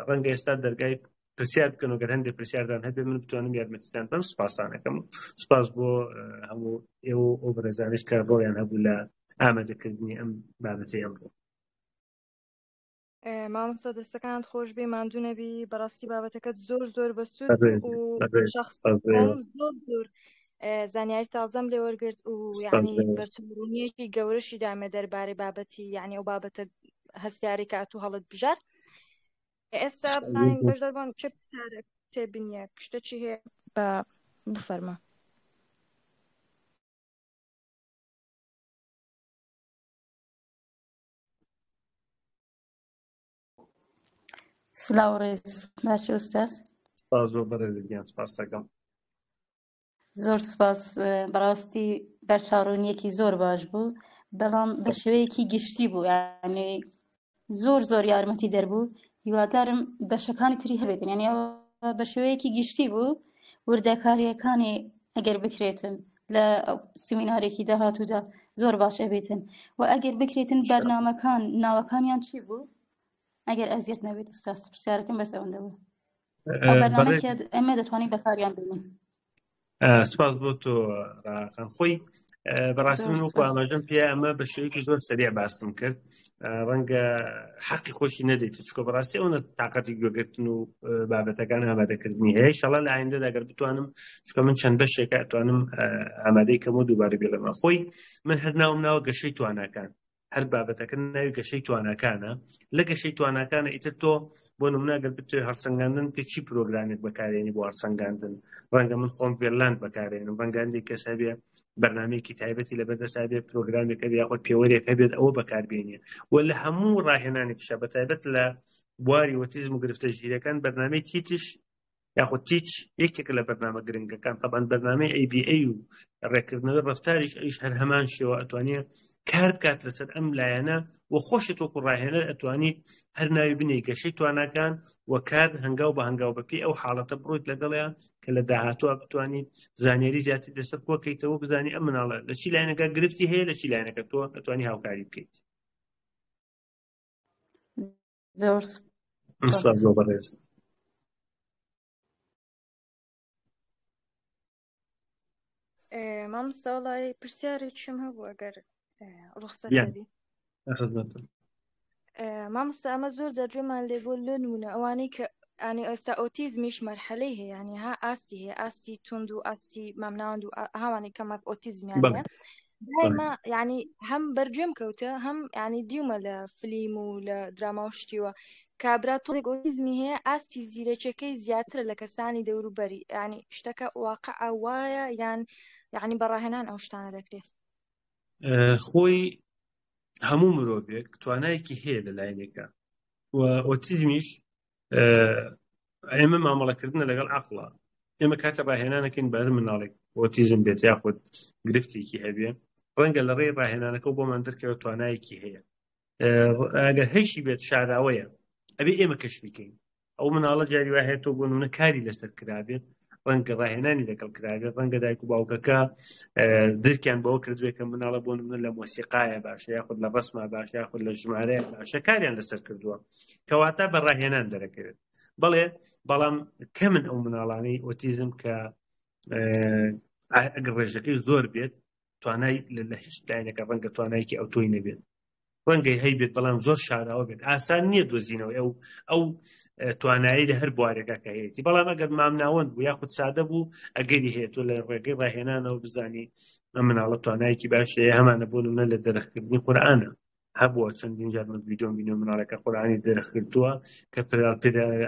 ڕەنگە ئێستا دەرگای پرسیار بکەن و گەر هەندێک پرسیاردان هەبێ من بتوانم یارمەتیتان بەم. سپاستان ئەەکەم. سپاس بۆ هەموو ئێوە ئەو بەڕێزانش کە ڕۆیان هەبوو لە ئامادەکردنی ئەم بابەتەی ئەمڕۆ. مامۆستا دەستەکانت خۆش بێ، ماندوو نەبی. بەڕاستی بابەتەکەت زۆر زۆر بەسوود و شخص زۆر زۆر زانیاری تازەم لێ وەرگرت و یعنی بەرچاوڕوونیەکی گەورەشی دامێ دەربارەی بابەتی یعنی ئەو بابەتە هەستیاری کات و هەڵت بژارد. ئێستا بزانین بەشداربوون چه پرسیارێک تێبینیەک شتە چی هەیە بە بفەرمە. سلاو ڕێز باشی ئوستاز. سپاس بۆ بەڕێزت گیان، سپاس دەکەم. زۆر سپاس، بەڕاستی بەرچاوڕوونیەکی زۆر باش بوو، بەڵام بە شێوەیەکی گشتی بوو، یعنی زۆر زۆر یارمەتی دەربوو. هیوادارم بەشەکانی تری هەبێتن، یعنی ئەوە بە شێوەیەکی گشتی بوو، وردەکاریەکانی ئەگەر بکرێتن لە سیمینارێکی داهاتوودا زۆر باش ئەبێتن. و ئەگەر بکرێتن بەرنامەکان ناوەکانیان چی بوو؟ ئەگەر ئەزیەت نەبێت ئوستاز، پرسیارەکەم بەس ئەوەندە بوو. ئەو بەرنامە ئێمە دەتوانین بەکاریان بێنین. سپاس بۆ تۆ ڕاخان. خۆی بەڕاستی من وەکو ئاماژەم پێ ئەمە بە شێوەیەکی زۆر سەریع باستم کرد، ڕەنگە حەقی خۆشی نەدەیت، چکۆ بەڕاستی ئەوە تااقەتی گوێگرتن و بابەتەکان ئامادەکردنی هەیە. شەڵا لە ئایندەدا گەر بتوانم، چکە من چەند بەشێکە ئەتوانم ئامادەی کەم و دووبارە بێڵێمە. خۆی من هەر ناوم ناوە گەشەی تواناکان، هەر بابەتەکە ناوی گەشەی تواناکانە. لە گەشەی تواناکانە ئیتر تۆ بۆ نمونە گەر بتوێ هەڵسەنگاندن کە چی پرۆگرامێک بەکارێنی بۆ هەڵسەنگاندن، ڕەنگە من خۆم ڤێرلاند بەکارێنم، ڕەنگە هەندێک کەس هەبێ بەرنمەیەکی تایبەتی لەبەردەست هەبێ، پرۆگرامێک هەبێ یاخود پێوەرێک هەبێت ئەوە بەکاربێنێ. و لە هەموو ڕاهێنانی فشە بە تایبەت لە بواری ئۆتیزم و گرفتە ژیرەکان بەرنمەی تیتش یاخود تیچ یەکێکە لە بەرنامە گرنگەکان. طبعا بەرنامەی ABA و ڕێکردنەوەی ڕەفتاریش ئەویش هەر هەمان شێوە ئەتوانێت کار بکات لەسەر ئەم لایەنە و خۆشت وەکو ڕاهێنەر ئەتوانیت هەر ناوی بنێی گەشەی تواناکان و کار هەنگاو بە هەنگاو بەپێی ئەو حاڵەتە بڕۆیت لەگەڵیان کە لە داهاتووە بتوانیت زانیاری زیاتر لەسەر کۆکەیتەوە، بزانی ئەم مناڵە لە چی لایەنەکە گرفتی هەیە، لە چی لایەنەکە تۆ ئەتوانی هاوکاری بکەیت. زۆر سپاس بۆ بەڕێز. مامۆستا وەڵای پرسیارێکیم هەبوو ئەگەر ڕوخسەت هەبی. مامۆستا ئەمە زۆر جار گوێمان لێ بوو، لە نمونە ئەوانەی کە ئەنی ئێستا ئۆتیزمیش مەرحەلەی هەیە، ینی ها ئاستی هەیە، ئاستی توند و ئاستی مامناوەند و هاوانەی کەمەک ئۆتیزمیان هەیە. دایما یعنی هەم بەرگوێم کەوتە، هەم یعنی دیومە لە فلیم و لە دراما و شتیوە کابرا تۆزێک ئۆتیزمی هەیە، ئاستی زیرەکیەکەی زیاترە لە کەسانی دەوروبەری. یعنی شتەکە واقع وایە یان یعنی بە ڕاهێنان ئەو شتانە دەکرێت؟ خۆی هەموو مرۆڤێک توانایەکی هەیە لە لایەنێکە و ئۆتیزمیش ئێمە مامەڵەکردنە لەگەڵ عقلە. ئێمە کاتە ڕاهێنانەکەین بە هەر مناڵێک ئۆتیزم بێت یاخود گرفتێکی هەبێ، ڕەنگە لە ڕێی ڕاهێنانەکە بۆمان دەرکەوێت توانایەکی هەیە، ئەگەر هەیشی بێت شاراوەیە، ئەبێ ئێمە کەشفی کەین. ئەو مناڵە جاری وایە تۆ بۆ نمونە کاری لەسەر کرابێت، ڕەنگە ڕاهێنانی لەگەڵ کرابێت، ڕەنگە دایک و باوکەکە درکیان بەوە کردبێت کە مناڵە بۆ نمونە لە مۆسیقایە باشە یاخود لە ڕسما باشە یاخود لە ژمارەیە باشە، کاریان لەسەر کردووە، کەواتە بە ڕاهێنان دەرەکەوێت. بەڵێ، بەڵام کەمن ئەو مناڵانەی ئۆتیزم کە ئەگەر ڕێژەکەی زۆر بێت توانای لە هیچ لایەنەکە ڕەنگە توانایکی ئەو تۆی نەبێت، ڕەنگەی هەی بێت بەڵام زۆر شاراوە بێت، ئاسان نییە دۆزینەوە ئەو ئەو توانایی لە هەر بوارێکا کە هەیەی. بەڵام ئەگەر مامناوەند بوو یاخود سادە بوو ئەگەری هەیە تۆ لە ڕێگەی ڕاهێنانەوە بزانی ئەم مناڵە توانایەکی باش هەیە. هەمانە بۆ نمونە لە دەرخکردنی قورئانە هەبووە، چەندین جار من ڤیدیۆم بینیوە مناڵێکە قورئانی دەرخکردووە کە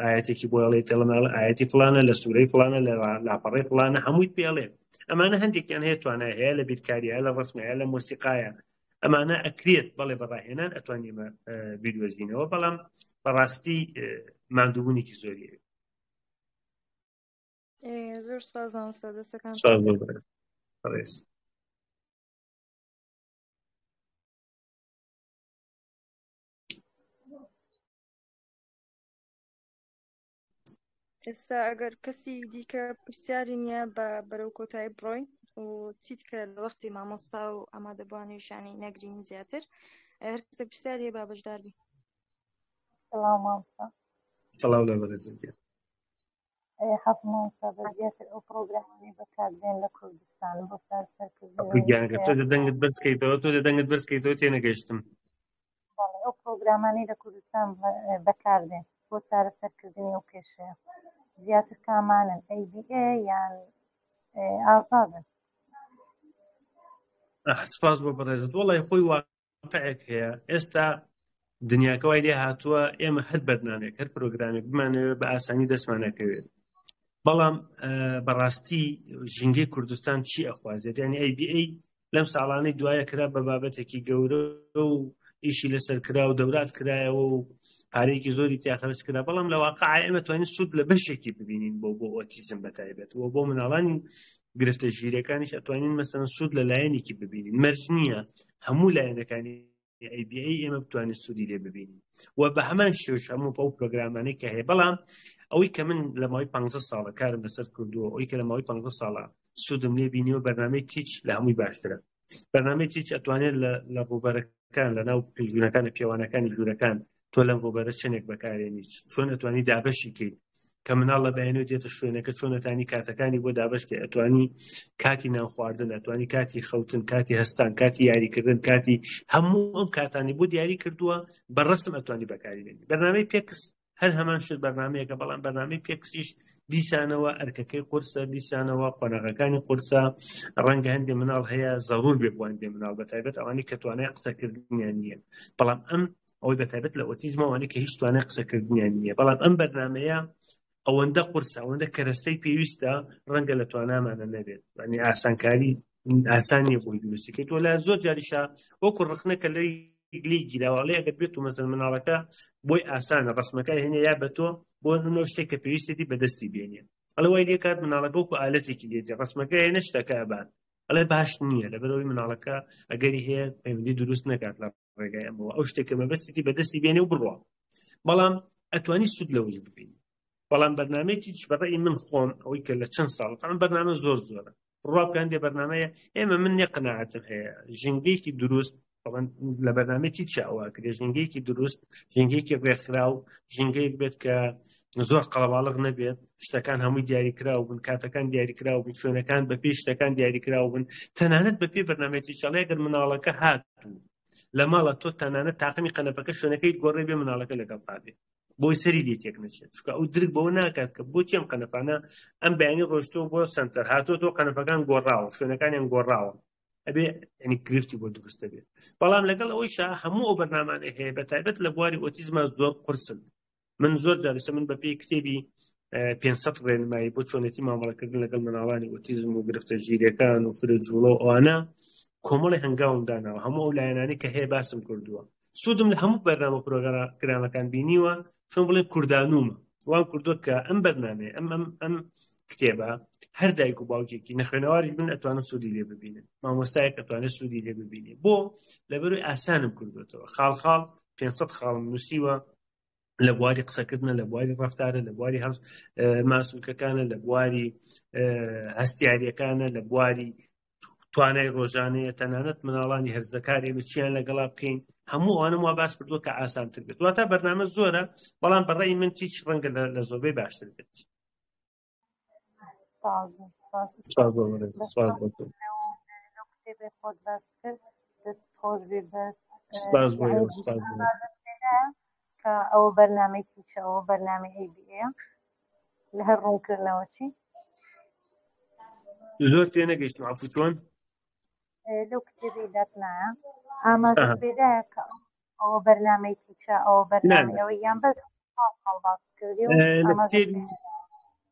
ئاەتێکی بۆ ئەڵێ تێڵە ئاەتی فلانە لە سوورەی فلانە لە لاپەڕەی فلانە هەمووی پێڵێ. ئەمانە هەندێکیان هەیە توانای هەیە لە بیرکاریە، لە ڕسمەیە، لە مۆسیقایە، ئەمانە ئەکرێت بەڵێ بە ڕاهێنان ئەتوانیمە بیدۆزینەوە، بەڵام بەڕاستی ماندووبوونێکی زۆری هەیە. زۆر سپاس مامۆستا، دەستەکان سپاس بۆ بەڕێز. بەڕێز. ئێستا ئەگەر کەسی دیکە پرسیاری نییە بە بەرەو کۆتایی بڕۆین و چیتکە لە وەختی مامۆستا و ئامادەبووانیشانی نەگرین زیاتر هەر کەسێک پرسیاری هەیە با بەشدار بی. سڵاو مامۆستا. سڵاو لە بەڕێزت گیان. حەق مامۆستا بە زیاتر ئەو پرۆگرامانەی بەکاردێن لە کوردستان بۆ چارەسەرکردنی گیانەکە تۆ دەنگت بەرز کەیتەوە تۆ دەنگت بەرز کەیتەوە تێنەگەیشتم. بەڵێ ئەو پرۆگرامانەی لە کوردستان بەکاردێن بۆ چارەسەرکردنی ئەو کێشەیە زیاتر کامانن ABA یان ئازادن؟ سپاس بۆ بەڕێزت وەڵی خۆی واقعێک هەیە ئێستا دنیاکە وای لێ هاتووە ئێمە هەر بەرنامێک هەر پرۆگرامێک بمانەوێت بە ئاسانی دەستمانەکەوێت بەڵام بەڕاستی ژینگەی کوردستان چی ئەخوازێت یعنی ABA لەم ساڵانەی دوایە کرا بە بابەتێکی گەورە و ئیشی لەسەر کرا و دەورات کرایەوە و پارێکی زۆری تیاخرج کرا بەڵام لە واقع ئێمە توانین سوود لە بەشێکی ببینین بۆ بۆ ئۆتیزم بەتایبەت و بۆ مناڵانی گرفتە ژیرەکانیش ئەتوانین مەسەن سوود لە لایەنێکی ببینین مەرج نییە هەموو لایەنەکانی ABA ئێمە بتوانین سوودی لێ ببینین و بە هەمان شێوەش هەموو ئەو پرۆگرامانەی کە هەیە بەڵام ئەوەی کە من لە ماوەی 15 ساڵە کارم لەسەر کردووە ئەوەی کە لە ماوەی 15 ساڵە سوودم لێ بینیوە بەرنامەی TEACCH لە هەمووی باشترە بەرنامەی TEACCH ئەتوانێت لە ڕووبەرەکان لە ناو پێشگونەکان لە پێوانەکانی ژوورەکان تۆ لەم ڕووبەرە چەندێک بەکارێنی چۆن ئەتوانی دابەشی کەیت کە مناڵ لە بەیانەوە دێتە شوێنەکە چۆن ئەتانی کاتەکانی بۆ دابەش کەی ئەتوانی کاتی نان خواردن ئەتوانی کاتی خەوتن کاتی هەستان کاتی یاریکردن کاتی هەموو ئەم کاتانی بۆ دیاری کردووە بە ڕسم ئەتوانی بەکاری بێنی بەرنامەی PECS هەر هەمان شت بەرنمەیەکە بەڵام بەرنامەی PECS یش دیسانەوە ئەرکەکەی قورسە دیسانەوە قۆناغەکانی قورسە ڕەنگە هەندێ مناڵ هەیە زەرور بێ بۆ هەندێ مناڵ بە تایبەت ئەوانەی کە توانای قسەکردنیان نییە بەڵام ئەم ئەوەی بە تایبەت لە ئۆتیزمە ئەوانەی کە هیچ توانای قسەکردنیان نییە بەڵام ئەم بەرنمەیە ئەوەندە قورسە ئەوەندە کەرەستەی پێویستە ڕەنگە لە توانامانە نەبێت ینی ئاسانکاری ئاسان نییە بۆی دروستیکەیت ولا زۆر جاریشە وەکو ڕخنە کە لەی لی گیراوەڵێ ئەگەر بێت و مەسەن مناڵەکە بۆی ئاسانە ڕسمەکە هێنێ یا بە تۆ بۆ نمونە شتێک کە پێویستێتی بەدەستی بێنێ ئەڵێ وای لێکات مناڵەکە وەکو ئالەتێکی لێ ڕسمەکە هێنە شتەکە ئەبات ئەڵێ باش نییە لەبەرەوەی مناڵەکە ئەگەری هەیە پەیوەندی دروست نەکات لە ڕێگای ئەمەوە ئەو شتێک کە مەبەستێتی بەدەستی بێنێ و بڕوا بەڵام ئەتوانی سوود لەوەش ببینی بەڵام بەرنامەی TEACCH بەڕێی من خۆم ئەوەی کە لە چەند ساڵ ئەم بەرنامە زۆر زۆرە ڕوا بکەن دێ بەرنمەیە ئێمە من نێ قەناعەتم هەیە ژینگەیەکی دروست لە بەرنامەی TEACCH ئەوە کرێ ژینگەیەکی دروست ژینگەیەکی ڕێکخراو ژینگەیەک بێت کە زۆر قەڵەباڵغ نەبێت شتەکان هەمووی دیاریکراو بن کاتەکان دیاریکراو بن شوێنەکان بەپێی شتەکان دیاریکراو بن تەنانەت بەپێی بەرنامەی TEACCH ئەڵێ گەر مناڵەکە هاتوو لە ماڵە تۆ تەنانەت تاقمی قەنەپەکە شوێنەکەی گۆڕێ بێ مناڵەکە لەگەڵ بێ بۆی سەری لێ تێک نەچێت چونکە ئەو درک بەوە ناکات کە بۆچی ئەم قەنەفانە ئەم بەیانی ڕۆشتۆ بۆ سنتەر هاتۆ تۆ قەنەفەکان گۆڕاوە شوێنەکانیان گۆڕاوە ئەبێ ینی گرفتی بۆ دروستە بێت بەڵام لەگەڵ ئەوەیشا هەموو ئەو بەرنامانەی هەیە بە تایبەت لە بواری ئۆتیزمە زۆر قورسن من زۆر جارسە من بەپێی کتێبی 500 ڕێنمایی بۆ چۆنێتی مامەڵەکردن لەگەڵ مناڵانی ئۆتیزم و گرفتە ژیرەکان و فرە جوڵە و ئەوانە کۆمەڵی هەنگاوم داناوە هەموو ئەو لایەنانی کە هەیە باسم کردووە سوودم لە هەموو بەرنامە پرۆگرامەکان بینیوە چۆن بڵێ کوردانومە وام کردووە کە ئەم بەرنامەیە ئەم ئەم ئەم کتێبە هەر دایک و باوکێکی نەخوێنەواریش بن ئەتوانن سوودی لێ ببینن مامۆستایەک ئەتوانێت سوودی لێ ببینێ بۆ لەبەروی ئاسانم کردوێتەوە خاڵ خاڵ 500 خاڵم نووسیوە لە بواری قسەکردنە لە بواری ڕفتارە لە بواری هەر ماسولکەکانە لە بواری هەستیاریەکانە لە بواری توانای ڕۆژانەیە تەنانەت مناڵانی هەرزەکار ئێمە چیان لەگەڵا بکەین هەموو ئەوانم وا باس کردووە کە ئاسانتر بێت واتە بەرنامە زۆرە بەڵام بەڕێی من TEACCH ڕەنگە لە زۆربەی باشتر بێت. سپاس بۆ سپاس بۆ کە ئەوە بەرنامەی TEACCH ە ئەوە بەرنامەی ABA لە هەر ڕوونکردنەوە چی زۆر تێ نەگەیشتم عفو چۆن لەو کتێبی دەتنایە ئاماژە پێدایە کە ئەوە بەرنامەی TEACCH ە ئەوە بەرنامەی ئەوە یان بەس لە کتێبی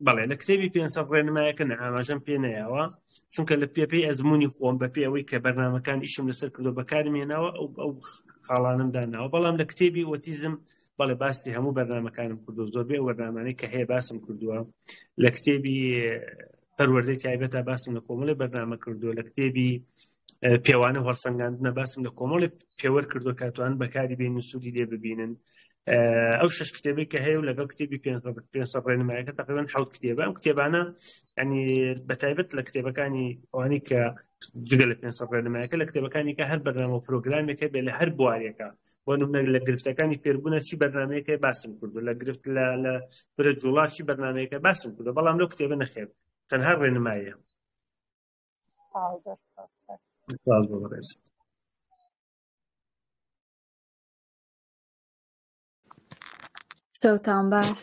بەڵێ لە کتێبی 500 ڕێنمایەکە نە ئاماژەم پێ نەیاوە چونکە لە پێپی ئەزمموی خۆم بە پێ ئەوەی کە بەرنمەکان ئیشم لەسەر کردو بەکارم هێناوە ئەو ئەو خاڵانم داناوە بەڵام لە کتێبی ئۆتیزم بەڵێ باسی هەموو بەرنمەکانم کردو زۆربەی ئەو بەرنمانەی کە هەیە باسم کردووە لە کتێبی پەروەردەی تایبەتە باسم لە کۆمەڵی بەرنامە کردووە لە کتێبی پێوانە هەڵسەنگاندنە باسم لە کۆمەڵی پێوەر کردو کاتوان بەکاری بێن و سوودی لێ ببینن ئەو شش کتێبێک کە هەیە و لەگەڵ کتێبی 500 ڕێنمایەکە تقریبا حوت کتێبە ئەم کتێبانە ینی بەتایبەت لە کتێبەکانی ئەوانی کە جگە لە 500 ڕێنمایەکە لە کتێبەکانی کە هەر بەرنامە و پرۆگرامێکە بێ لە هەر بوارێکە بۆ نمونە لە گرفتەکانی فێربوونە چی بەرنمەیەکە باسم کردو لە گرفت لە لە فرە جوڵا چی بەرنمەیەکە باسم کردو بەڵام لەو کتێبە نەخێر تەنها ڕێنمایە سپاس بۆ بەڕێزت. شەوتان باش.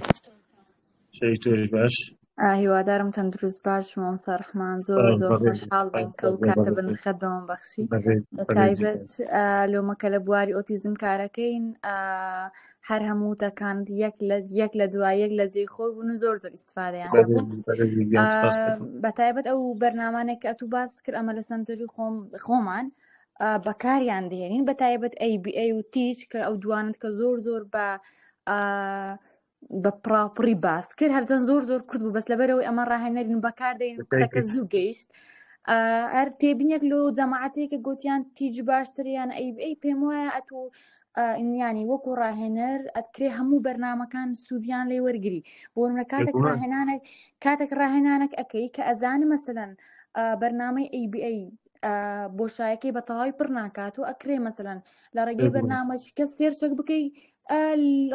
شەوی تۆش باش. هیوادارم تەندروست باش مامۆستا ڕەحمان زۆر زۆر خۆشحاڵ بووم کە ئەو کاتە بەنرخەت بەمن بەخشی بە تایبەت لۆمە کە لە بواری ئۆتیزم کارەکەین هەر هەموو وتەکانت یەک لە یەک لە دوای یەک لە جێی خۆی بوون و زۆر زۆر ئیسفادەیان هەبوو بە تایبەت ئەو بەرنامانێک کە ئەتوو باس کرد ئەمە لە سەنتەری خۆم خۆمان بەکاریان دێنین بە تایبەت ABA و تیچ کە ئەو دوانت کە زۆر زۆر بە بە پراپڕی باس کرد هەرچەند زۆر زۆر کورت بوو بەس لەبەرەوەی ئەمە ڕاهێنەرین بەکاردەین قسەکە زوو گەیشت هەر تێبینێک لۆ جەماعەتێکە گوتیان تیج باشتریان ئەی ئەی پێم وایە ئەتوو ینی وەکو ڕاهێنەر ئەتکرێ هەموو بەرنمەکان سوودیان لێ وەرگری بۆ نمونە کاتێک ڕاهێنانێک کاتێک ڕاهێنانێک ئەەکەی کە ئەزانم مەسەلەن بەرنمەی ABA بۆشایەکەی بە تەواوی پڕ ناکات و ئەکرێ مەسەلەن لە ڕێگەی بەرنامەچکە سێرچێک بکەی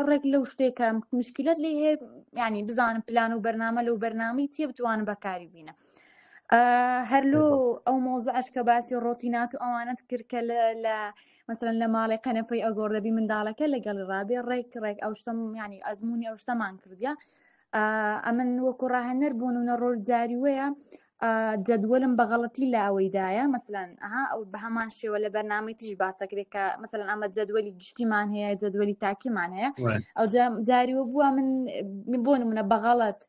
ڕێک لەو شتێکە مشکلت لێ هەیە ینی بزانم پلان و بەرنامە لەو بەرنامەی تێ بتوانن بەکاری بینە هەر لۆ ئەو مۆزعش کە باسی ڕۆتینات و ئەوانت کرد کە لە مەسەلەن لە ماڵێ قەنەفەی ئەگۆڕ دەبی منداڵەکە لەگەڵی ڕابێ ڕێک ڕێک ئەو شتم ینی ئەزمموی ئەو شتەمان کردیا ئەمن وەکو ڕاهێنەر بوون و نەڕۆژ جاری وەیە جەدوەلم بە غەڵەتی لە ئەوەیدایە مەسەلەن ئەها ئەو بە هەمان شێوە لە بەرنامەی تیش باسەکرێت کە مەسەلەن ئەمە جەدوەلی گشتیمان هەیە جەدوەلی تاکیمان هەیە ئەو جاریوە بووە من بۆ نمونە بە غەڵەت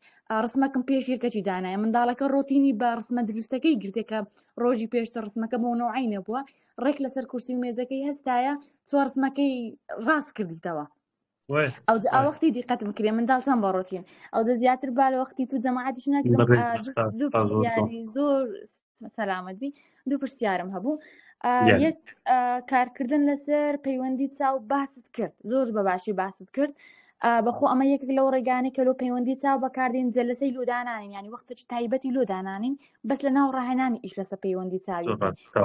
ڕسمەکەم پێش یەکەکی دانایە منداڵەکە ڕۆتینی بە ڕسمە دروستەکەی گرتێکە ڕۆژی پێشتر ڕسمەکە بۆ نەوعی نەبووە ڕێک لەسەر کورسی و مێزەکەی هەستایە چوار ڕسمەکەی ڕاست کردیتەوە ئەو وەختی دیقەتم کرێ منداڵتان بە ڕۆتین ئەو زیاتر با لە وەختی تو جەماعەتیش ناکرم دوو پرسیاری زۆر سەلامت بی دوو پرسیارم هەبوو یەک کارکردن لەسەر پەیوەندی چاو باست کرد زۆر بە باشی باست کرد بەخۆ ئەمە یەکێک لەو ڕێگانەی کە لۆ پەیوەندی چاو بەکاردێن جەلەسەی لۆدانانین ینی وەختێکی تایبەتی لۆدانانین بەس لە ناو ڕاهێنانی ئیش لەسە پەیوەندی چاوی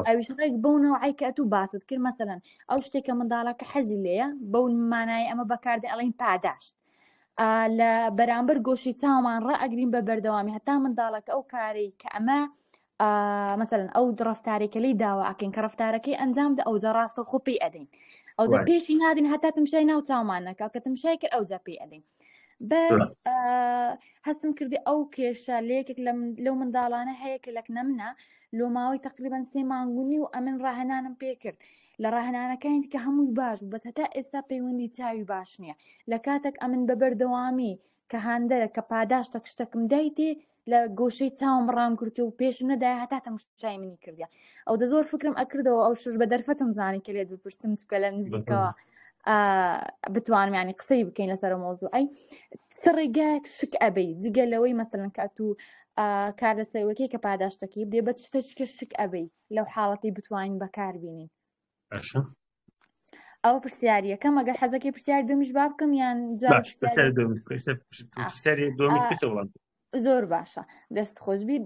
ئەویش ڕێک بەو نەوعی کە ئەتوو باست کرد مەسەلەن ئەو شتێک کە منداڵەکە حەزی لێیە بەو مانای ئەمە بەکاردێ ئەڵین پاداشت لە بەرامبەر گۆشی چاومان ڕائگرین بە بەردەوامی هەتا منداڵەکە ئەو کارەی کە ئەمە مەسەلەن ئەو ڕفتارێک کە لی داوا ئەکەین کە ڕفتارەکەی ئەنجام دە ئەوجا ڕاستە خۆ پێی ئەدەین ئەوجا پێشی نادین هەتا تمشای ناو چاومان نەکا کە تمشای کرد ئەوجا پێی ئەدەین بەس هەستم کردی ئەو کێشە لە یەکێک لەو منداڵانە هەیە کە لەک نەمنە لۆ ماوەی تقریبان سێ مانگونی و ئەمن ڕاهێنانم پێ کرد لە ڕاهێنانەکانی کە هەمووی باش بوو بەس هەتا ئێستا پەیوەندی چاوی باش نییە لە کاتێک ئەمن بە بەردەوامی کە هاندەرە کە پاداشتەک شتەکم دایتێ لە گۆشەی چاوم ڕام گرتو و پێشم نەدای هەتا تەمشای منی کردیا ئەو دە زۆر فکرم ئەکردەوە ئەو شش بە دەرفەتم زانی کە لێت بپرسم چکە لە نزیکەوە بتوانم ینی قسەی بکەین لەسەر مۆزوعی چ ڕێگایەک شک ئەبەی جگە لەوەی مەسەلەن کە تو کار لەسەرەکەی کە پاداشتەکەی بدێ بە شتەچکە شک ئەبەی لەو حاڵەتی بتوانین بەکاربیینین باشە ئەوە پرسیاریەکەم ئەگەر حەزەکەی پرسیار دومیش با بکەم یان زۆر باشە دەست خۆشببی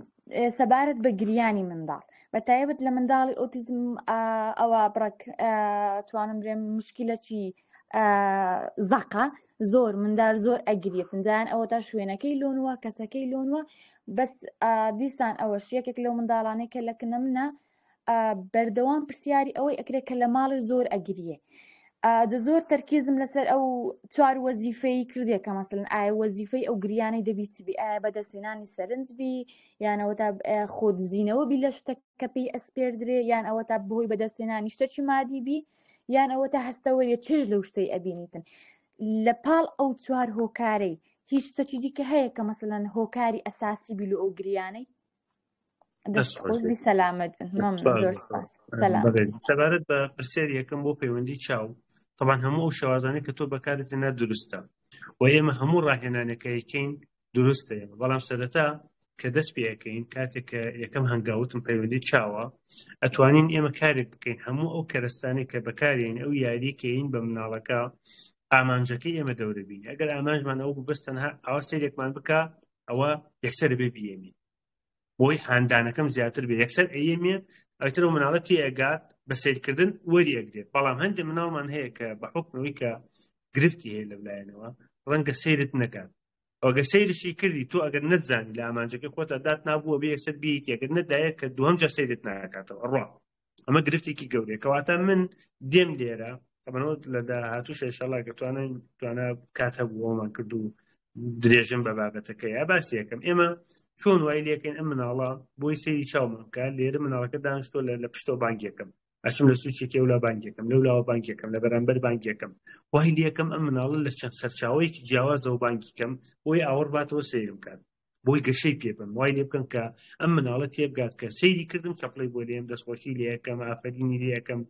سەبارەت بە گریانی منداڵ بە تایبەت لە منداڵی ئۆتیزم ئەوە بڕک توانم برێم مشکلە چی زەقە زۆر مندار زۆر ئەگریێتن جایان ئەوە تا شوێنەکەی لۆنوە کەسەکەی لۆنوە بەس دیسان ئەوەش یەکێک لەو منداڵانەی کە لە کنە منە بەردەوام پرسیاری ئەوەی ئەکرێت کە لە ماڵێ زۆر ئەگریێ جە زۆر تەرکیزم لەسەر ئەو چوار وەزیفەی کردێ کە مەسەلەن ئایا وەزیفەی ئەو گریانەی دەبی چ بی ئایا بەدەستهێنانی سەرنج بی یان ئەوە تا خۆدزینەوە بی لە شتە کە پێی ئەسپێردرێ یان ئەوە تا بەهۆی بەدەستهێنانی شتەکی مادی بی یان ئەوە تا هەستەوەریە چێژ لەو شتەی ئەبینیتن لە پاڵ ئەو چوار هۆکارەی هیچ شتەکی دیکە هەیە کە مەسەلەن هۆکاری ئەساسی بی لۆ ئەو گریانەی دەست خۆش بی سەلامەت بن مەمنون زۆر سپاس سەلام سەبارەت بە پرسیاری یەکەم بۆ پەیوەندی چاو طبعا هەموو ئەو شێوازانەی کە تۆ بەکارت هێنا دروستە و ئێمە هەموو ڕاهێنانەکە یەکەین دروستە ئێمە بەڵام سەرەتا کە دەست پێەکەین کاتێک کە یەکەم هەنگاوتم پەیوەندی چاوە ئەتوانین ئێمە کارێک بکەین هەموو ئەو کەرەستانێک کە بەکارێن ئەو یاریکەین بە مناڵەکە ئامانجەکەی ئێمە دەورە بین ئەگەر ئامانجمان ئەو بوو بەس تەنها ئاوا سەیرێکمان بکە ئەوە یەکسەر بێ بیێنین بۆی هاندانەکەم زیاتر بێ یەکسەر ئەیەمێ ئەوتر و مناڵە تێئەگات بە سیرکردن وەری ئەگرێت بەڵام هەندێک مناڵمان هەیە کە بە حکمەوەی کە گرفتی هەیە لەلایەنەوە ڕەنگە سەیرت نەکات ئەگە سەیرشی کردی تۆ ئەگەر نەتزانی لە ئامانجەکەی خۆتا دات نابووە بێ یەکسەر بیت ئەگەر نەدایە کە دووەم جار سەیرت ناکاتەوە ڕوا ئەمە گرفتێکی گەورەیە کەواتە من دێم لێرە ئەمەوە لە داهاتوو شەشەڵا کە توانای توانا کات هەبوو ئەومان کرد و درێژم بە بابەتەکە یا باسی یەکەم ئێمە چۆن وای لەکەین ئەم مناڵە بۆی سەیری چاومان بکات لێرە مناڵەکە دانیشتۆ لە پشتۆ بانگێکم ئەچم لە سوچێکی ئەولا بانگێکم لەو لاوە بانگێکم لە بەرامبەر بانگێکم وای لەکەم ئەم مناڵە لە چەند سەرچاوەیەکی جیاوازەوە بانگیکەم بۆی ئاوەڕ باتەوە سەیرم کات بۆی گەشەی پێ بم وای لێ بکەم کە ئەم مناڵە تێبگات کە سەیری کردم چەپڵەی بۆ لێم دەستخۆشی لێ یەکەم ئافرینی لێ یەکەم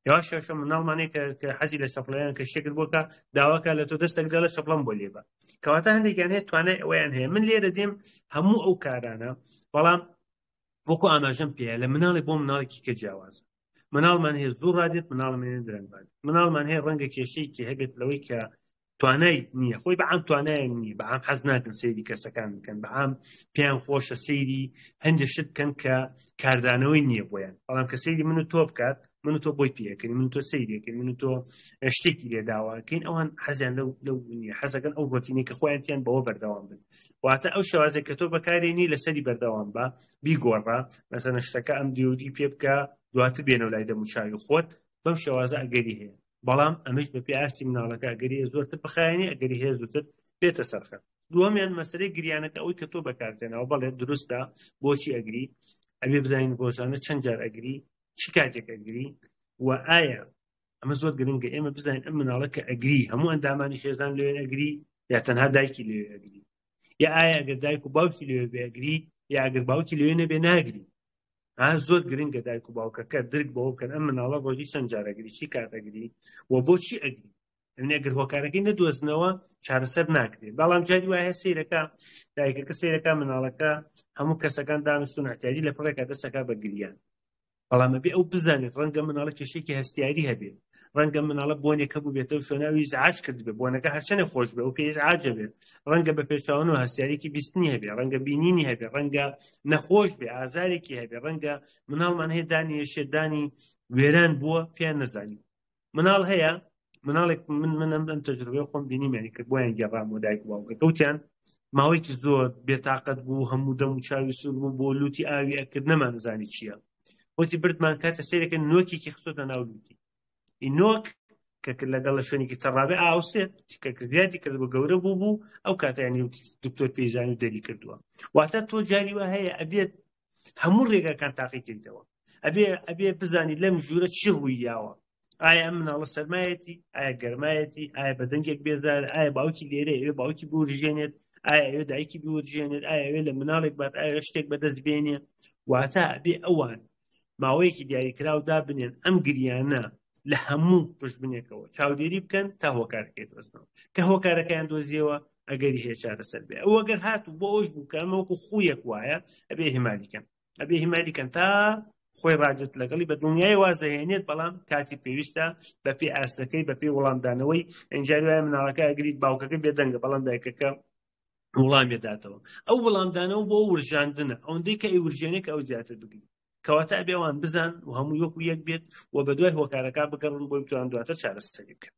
یاش یاشە مناڵمانەیە کە حەزی لە چەپڵیان کە شتێکت بۆکە داواکە لە تۆ دەستێک دەڵێ چەپڵم بۆ لێبە کەواتە هەندێکیان هەیە توانای ئەوەیان هەیە من لێرە دێم هەموو ئەو کارانە بەڵام وەکو ئاماژەم پێیە لە مناڵێک بۆ مناڵێکی کە جیاوازە مناڵمان هەیە زوو ڕادێت مناڵمان هەیە درەنگ ڕادێت مناڵمان هەیە ڕەنگە کێشەیەکی هەبێت لەوەی کە توانای نییە خۆی بەعام توانایان نییە بەعام حەز ناکەن سەیری کەسەکان بکەن بەعام پێیان خۆشە سەیری هەندێک شت بکەن کە کاردانەوەی نییە بۆیان بەڵام کە سەیری من و تۆ بکات من و تۆ بۆی پێەکەین من و تۆ سەیرێکین من و تۆ شتێکی لێ داواکەین ئەوان حەزیان لەو لەو نییە حەزەکەن ئەو ڕۆتینی کە خۆیانتیان بەوە بەردەوام بن واتە ئەو شێوازێک کە تۆ بەکارێنی لەسەری بەردەوام بە بیگۆڕە مەسەنە شتەکە ئەم دیودی پێ بکە دواتر بێنەوە لای دەموچاوی خۆت بەم شێوازە ئەگەری هەیە بەڵام ئەمەش بە پێ ئاستی مناڵەکە ئەگەری زۆرتر بخایەنی ئەگەری هەیە زووتر بێتە سەرخەت دووەمیان مەسەرەی گریانەکە ئەوەی کە تۆ بەکارتێنەوە بەڵێ دروستە بۆچی ئەگری ئەبێ بزانین ڕۆژانە چەند جار ئەگری چی کاتێک ئەگری و ئایا ئەمە زۆر گرنگە ئێمە بزانین ئەم مناڵە کە ئەگری هەموو ئەندامانی خێزان لێ ئەگری یا تەنها دایکی لێ ئەگری یا ئایا ئەگەر دایک و باوکی لێ بێگری یا ئەگەر باوکی لێ نەبێ ناگری ها زۆر گرنگە دایک و باوکەکە درک بەوە بکەن ئەم مناڵە ڕۆژی چەند جارەگری چی کاتەگری و بۆچی ئەگری ئەگەر هۆکارەکەی نەدۆزنەوە چارەسەر ناکرێت بەڵام جاری وایە سیرەکە دایکەکە سیرەکە مناڵەکە هەموو کەسەکان دانیشتون احتیاجی لە پڕێکە دەسەکە بە گریان بەڵام ئەبێ ئەو بزانێت ڕەنگە مناڵە کێشێکی هەستیاری هەبێت ڕەنگە مناڵە بۆنێکە بوو بێتەوە شۆناوی زعاج کرد بێ بۆنەکە هەرچەنێ خۆش بێ و پێ ئیزعاجە بێت ڕەنگە بە پێچوانەوە هەستیارێکی بیستنی هەبێ ڕەنگە بینینی هەبێ ڕەنگە نەخۆش بێ ئازارێکی هەبێ ڕەنگە مناڵمان هەیە دانی یەشێ دانی وێران بووە پێیان نەزانی مناڵ هەیە مناڵێک من منم ئەم تەجروبەی خۆم بینیم یعنی کە بۆیان گێڕام و دایک و باوکە کەوتیان ماوەیەکی زۆر بێتاقەت بوو هەموو دەم و چاوی سوور بوو بۆ لوتی ئاوی ئەکرد نەمانزانی چییە وتی بردمان کاتە سەیرەکە نۆکێکی خستۆتە ناو لوتی نۆک کە لەگەڵ لە شوێنێکی تەڕابێ ئاوسێت کە زیادی کرد بە گەورە بوو بوو ئەو کاتیانی دکتۆر پێیزانی و دەری کردووە واتە تۆ جاری وە هەیە ئەبێت هەموو ڕێگاکان تاقیکەیتەوە ئەبێ ئەبێ بزانی لەم ژوورە چی ڕووی یاوە ئایا ئەم مناڵە سەرمایەتی ئایا گەرمایەتی ئایا بە دەنگێک بێزار ئایا باوکی لێرە ئەوێ باوکی بورژێنێت ئایا ئەوێ دایکی بورژێنێت ئایا ئەوێ لە مناڵێک بات ئایا شتێک بەدەست بێنێ واتە ئەبێ ئەوان ماوەیەکی دیاریکراو دابنێن ئەم گریانە لە هەموو پشتبنێکەوە چاودێری بکەن تا هۆکارەکەی دۆزنەوە کە هۆکارەکەیان دۆزیەوە ئەگەری هەیە چارەسەر بێ ئەو ئەگەر هاتوو بۆ ئەوش بوو کە ئەمە وەکو خوویەک وایە ئەبێ هیمالیکەن ئەبێ هیمالیکەن تا خۆی ڕاجێت لەگەڵی بە دڵنیای وازەهێنێت بەڵام کاتی پێویستە بە پێی ئاستەکەی بە پێی وەڵامدانەوەی ئەنجاری وایە مناڵەکە ئەگریت باوکەکە بێدەنگە بەڵام دایکەکە وڵام داتەوە ئەو وەڵامدانەوە بۆ ورژاندنە ئەوەندەی کە ئەی ورژێنێک ئەو زیاتر بگری کەواتە ئەبێ ئەوان بزان و هەموو وەکو یەک بێت و بە دوای هۆکارەکە بگەڕن بۆی بتوان دواتر چارەسەری بکەن.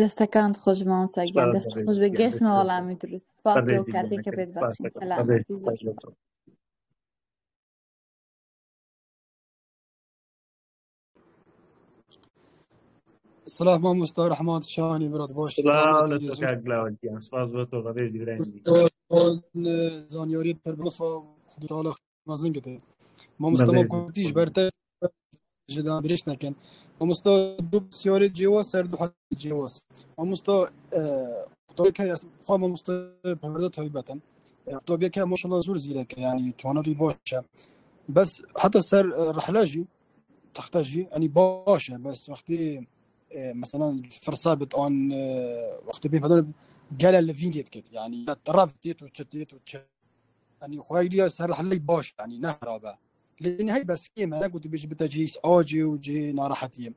دەستەکانت خۆش مامۆستا گیان دەست خۆش بێ گەشتمە وەڵامی دروست سپاس بۆ کاتێک کە پێت بەخشین سەلامەتی زۆر سپاس. سلاف مامۆستا ڕەحمات چانی برات باش سڵاو لە تۆ کاک لاوەند گیان سپاس بۆ تۆ بەڕێزی برایم زانیاریت پر بڵفا خودی تعالی مەزن کردێ مامۆستا ما کوردیش بەرتە جدا درێژ نەکەن مامۆستا دوو پرسیارێ جێوە سەر دوو حەل جێوە مامۆستا قوتابیەکە خوا مامۆستا پەروەردە تایبەتم قوتابیەکە ماشاءالله زۆر زیرەکە یعنی توانایی باشە بەس حتی سەر ڕەحلەژی تەختەژی ئەنی باشە بەس وەختی مثلا فرصة بت آن وقتی بێ بدل گەلە لە ڤینگێت کرد یعنی ڕەف دێت و چت دێت و چ. ینی خۆی دیە سەر حلەی باش ینی نەخرابە لێ هەی بەس کێمە نەگوت بێژ بتە جێ ئاجێ و جێ ناڕەحەتیە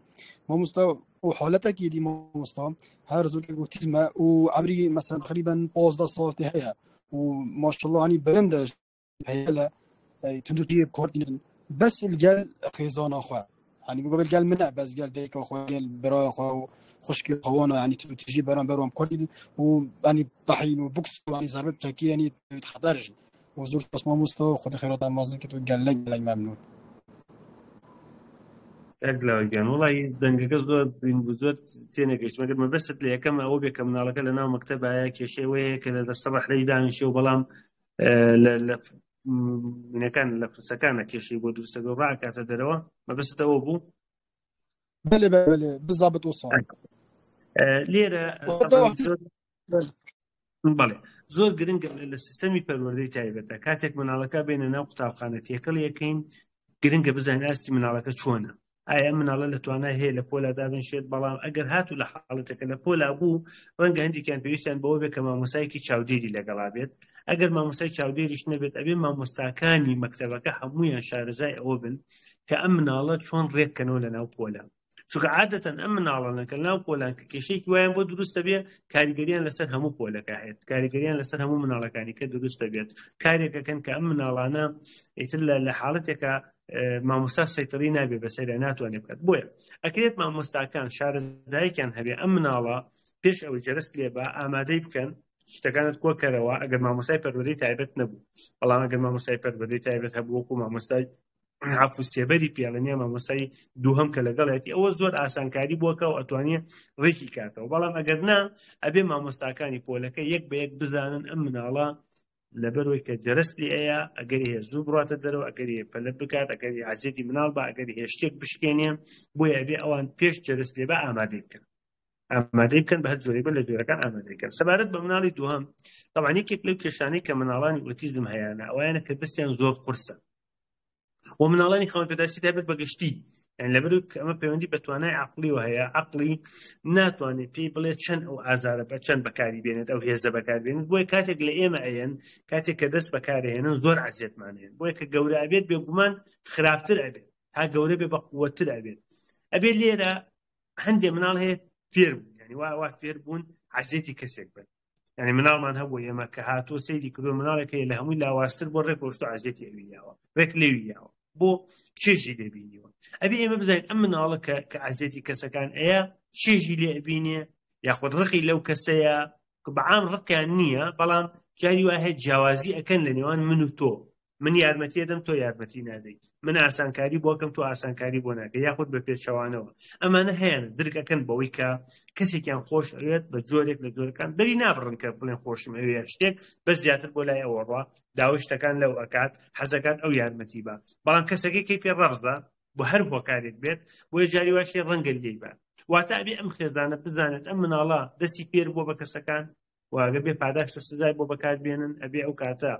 مامۆستا و حالەتێکی دی مامۆستا هەر زۆر ئۆتیزمە و عمری مثلا تقریبا 15 ساڵ هەیە و ماشاءالله ینی بلندە هەیە لە توندوتیژی بکاردینن بەس گەل خێزانە خۆ ینی بگەل گەل منە بەس گەل دایکە خۆ گەل برای خۆ و خوشکی خۆوانە ینی توندوتیژی بەرامبەر وام کوردین و ینی بەحین و بکس ینی زەربە بچەکی ینی خەتەرژی و زۆر سپاس مامۆستا و خودی خێراتان مەزن کرد و گەلەک گەلەک مەمنون. کاک لاوە گیان وڵی دەنگەکە زۆر زۆر تێنەگەشت مەگەر مەبەست لە یەکەم ئەوە بێ کە مناڵەکە لە ناو مەکتەبایە کێشەوەیە کە لە دەستە ڕەحلەی دانیشێ و بەڵام لە منەکان لە فسەکانە کێشەی بۆ دروستە بێ ڕاکاتە دەرەوە مەبەست ئەوە بوو بەێ بەێ بزابت وسا لێرە بەڵێ زۆر گرنگە لە سیستەمی پەروەردەی تایبەتە کاتێک مناڵەکە بێنە ناو قوتابخانە تێکەڵ یەکەین گرنگە بزانین ئاستی مناڵەکە چۆنە ئایا ئەم مناڵە لە توانای هەیە لە پۆلا دابنشێت بەڵام ئەگەر هاتوو لە حاڵەتەکە لە پۆلا بوو ڕەنگە هەندێکیان پێویستیان بەوە بێت کە مامۆسایەکی چاودێری لەگەڵا بێت ئەگەر مامۆسای چاودێریش نەبێت ئەبێ مامۆستاکانی مەکتەبەکە هەمویان شارەزای ئەوە بن کە ئەم مناڵە چۆن ڕێککەنەوە لە ناو پۆلا چونکە عادەتەن ئەم مناڵانە کە ناو پۆلان کە کێشەیەکی وایان بۆ دروستە بێ کاریگەریان لەسەر هەموو پۆلەکە هەیە کاریگەریان لەسەر هەموو مناڵەکانی کە دروستە بێت کارێکەکەن کە ئەم مناڵانە ئیتر لە حاڵەتێکە مامۆستا سەیتەری نابێ بەسەریا ناتوانێت بکات بۆیە ئەکرێت مامۆستاکان شارەزایەکیان هەبێ ئەم مناڵە پێش ئەوەی جەرست لێ بە ئامادەی بکەن شتەکانت کۆکەرەوە ئەگەر مامۆستای پەروەردەی تایبەت نەبوو بەڵام ئەگەر مامۆستای پەروەردەی تایبەت هەبوو وەکو مامۆستای عفو سێبەری پێڵێن یا مامۆستای دووهەم کە لەگەڵێتی ئەوە زۆر ئاسانکاری بۆکە و ئەتوانێ ڕێکی کاتەوە بەڵام ئەگەر نا ئەبێ مامۆستاکانی پۆلەکە یەک بە یەک بزانن ئەم مناڵە لەبەرەوەی کە جەرس لێ ئەیە ئەگەری هەیە زوو بڕاتە دەرەوە ئەگەری هەیە پەلە بکات ئەگەری عەزێتی مناڵ بە ئەگەری هەیە شتێک بشکێنێ بۆیە ئەبێ ئەوان پێش جەرس لێ بە ئامادەی بکەن ئامادەی بکەن بە هەر جۆرێک بە لە جۆرەکان ئامادەی بکەن سەبارەت بە مناڵی دووهەم طبعا یەکێک لەو کێشانەی کە مناڵانی ئۆتیزم هەیەە ئەویانە کە دەستیان زۆر قورسە و مناڵانی خاوەن پێداویستی تایبەت بە گشتی یعنی لەبەر ئەمە پەیوەندی بە توانای عقلیەوە هەیە عقلی ناتوانێت پێی بڵێ چەند ئەو ئازارە بە چەند بەکاری بێنێت ئەو هێزە بەکاربێنێت بۆیە کاتێک لە ئێمە ئەیەن کاتێک کە دەست بەکارهێنن زۆر عزیەتمان هێن بۆیە کە گەورە ئەبێت بێگومان خراپتر ئەبێت تا گەورە بێ بە قووەتر ئەبێت ئەبێت لێرە هەندێک مناڵ هەیە فێر بوون یعنی وا وا فێر بوون عزیەتی کەسێک بن یعنی مناڵمان هەبوو ئێمە کە هاتووە سەیری کردو مناڵێک هەیە لە هەمووی لاوازتر بۆ ڕێک ڕۆشتو عزیەتی ئەوی یاوە ڕێک لێوی یاوە بۆ چێژی لێبینیوە ئەبێ ئێمە بزانین ئەم مناڵە کە کە عزیەتی کەسەکان ئەیە چێژی لێ ئەبینێ یاخود ڕقی لەو کەسەیە کە بەعام ڕقیان نییە بەڵام جاری وای هەیە جیاوازی ئەکەن لە نێوان من و تۆ من یارمەتی دەم تۆ یارمەتی نادەیت من ئاسانکاری بۆکەم تۆ ئاسانکاری بۆ ناکە یاخود بە پێچەوانەوە ئەمانە هەیەن درکەکەن بەوەی کە کەسێکیان خۆش ئەوێت بە جۆرێک لە جۆرەکان دەری نابڕن کە بڵێن خۆشم ئەوێ شتێک بەس زیاتر بۆ لای ئەوەڕوا داوای شتەکان لەو ئەکات حەزەکات ئەو یارمەتی بە بەڵام کەسەکەی کەی پێ ڕەفزە بۆ هەر هۆکارێک بێت بۆیە جاری واشی ڕەنگە لێی بات واتە ئەبێ ئەم خێزانە بزانێت ئەم مناڵە دەستی پێر بووە بە کەسەکان و ئەگەر بێ پاداشت و سزای بۆ بەکاربێنن ئەبێ ئەو کاتە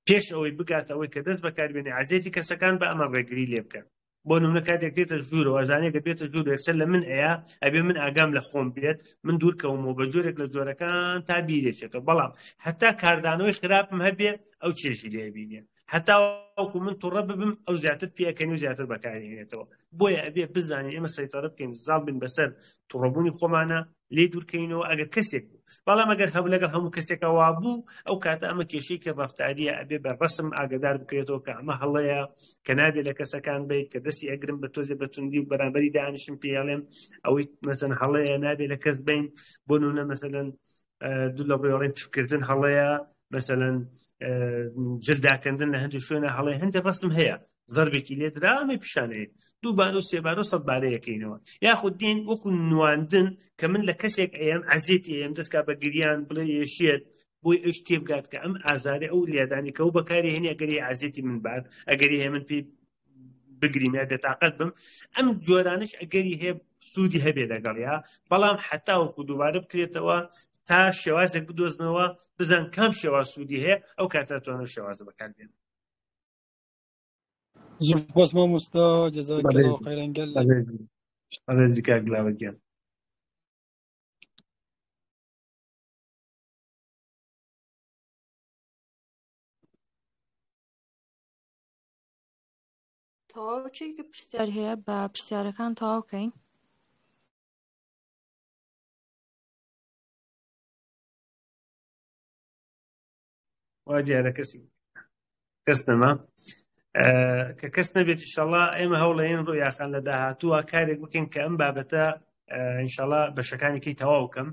پێش ئەوەی بگاتە ئەوەی کە دەست بەکاربێنێ عەزێتی کەسەکان بە ئەمە ڕێگری لێ بکەن بۆ نمونە کاتێک دێتە ژوورەوە ئەزانێ کە بێتە ژوور یەکسەر لە من ئەیا ئەبێ من ئاگام لە خۆم بێت من دوورکەومەوە بە جۆرێک لە جۆرەکان تا بیرێکێتەوە بەڵام هەتا کاردانەوەی خراپم هەبێ ئەو چێژی لێ بینێ هەتا وەکو من توڕە ببم ئەو زیاتر پێکەنی و زیاتر بەکارهێنێتەوە بۆیە ئەبێ بزانین ئێمە سەیتەرە بکەین زاڵ بین بەسەر توڕەبوونی خۆمانە لێ دوورکەینەوە ئەگەر کەسێک بوو بەڵام ئەگەر هەبوو لەگەڵ هەموو کەسێکەوە بوو ئەو کاتە ئەمە کێشەیەکی ڕەفتاریە ئەبێ بە ڕسم ئاگدار بکرێتەوە کە ئەمە هەڵەیە کە نابێت لە کەسەکان بیت کە دەستی ئەگرم بە تۆزێ بە توندی و بەرامبەری دانیشم پێڵێم ئەوەی مەسەن هەڵەیە نابێت لە کەس بین بۆ نمونە مەسەلەن دوو لە ڕێڵێن تفکردن هەڵەیە مەسەلەن جلداکەندن لە هەندێک شوێنە هەڵەیە هەندێک ڕسم هەیە زەربێکی لێ درا ئەمەی پیشانەیە دووبارە و سێبارە و سەدبارە یەکەینەوە یاخود دین وەکو نواندن کە من لە کەسێک ئەیەم عەزێتی ئەیەم دەستکا بە گریان بڵێ یەشێت بۆی ئەوش تێبگات کە ئەم ئازارێ ئەو لێدانی کە ئەو بەکاری هێنی ئەگەری عەزێتی من بات ئەگەری هەیە من پێی بگریم یا بێتاقەت بم ئەم جۆرانش ئەگەری هەیە سوودی هەبێ لەگەڵیا بەڵام حتا وەکو دووبارە بکرێتەوە تا شێوازێک بدۆزنەوە بزان کام شێواز سوودی هەیە ئەو کاتە توانە شێوازە بەکاربێن زۆر سپاس مامۆستا جزاک الله خيرا گەل بەڕێزی کاک لاوە گیان. تەواو چێک پرسیار هەیە بە پرسیارەکان تەواو کەین. وا دیارە کەسی کەس نەما کە کەس نەبێت ئینشاڵا ئێمە هەوڵێن ڕویاخان لە داهاتووە کارێک بکەین کە ئەم بابەتە ئینشاڵا بەشەکانی کەی تەواو کەم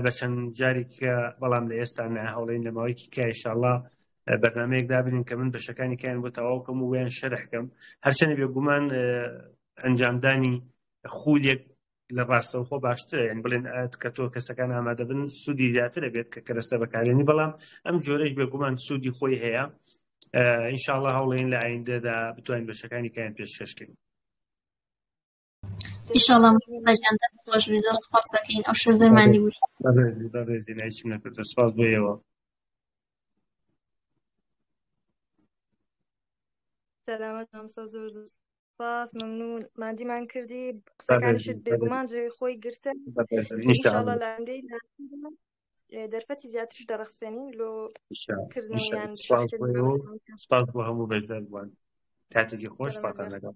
بە چەند جارێک بەڵام لە ئێستا نە هەوڵێن لە ماوەیەکی کە ئینشاڵا بەرنمەیەک دابنین کە من بەشەکانی کەیان بۆ تەواو کەم و ویان شەرحکەم هەرچەنە بێگومان ئەنجامدانی خولێک لە ڕاستەوخۆ باشترە یان بڵێن ئەت کە تۆ کەسەکان ئامادە بن سوودی زیاترە بێت کە کەرەستە بەکارێنی بەڵام ئەم جۆرەش بێگومان سوودی خۆی هەیە ئینشاءاللە هەوڵێن لە ئایندەدا بتوانین بەشەکانی کایان پێشکەشکەین ئیشەڵا مامۆستا گیان دەست خۆش بی زۆر سپاس دەکەین ئەو شەو زۆر ماندی بووی بەڕێزی نایچم نەکردە سپاس بۆ ئێوە سەلامەت مامۆستا زۆر سپاس مەمنون ماندیمان کردی قسەکانیشت بێگومان جێی خۆی گرتن ئینشاءاللە لە ئایندەی دەرفەتی زیاتریش دەڕەخسێنین لۆ کردنەوەیان سپاس بۆ هەموو بەشداربووان کاتێکی خۆش خواتان لەگەڵ.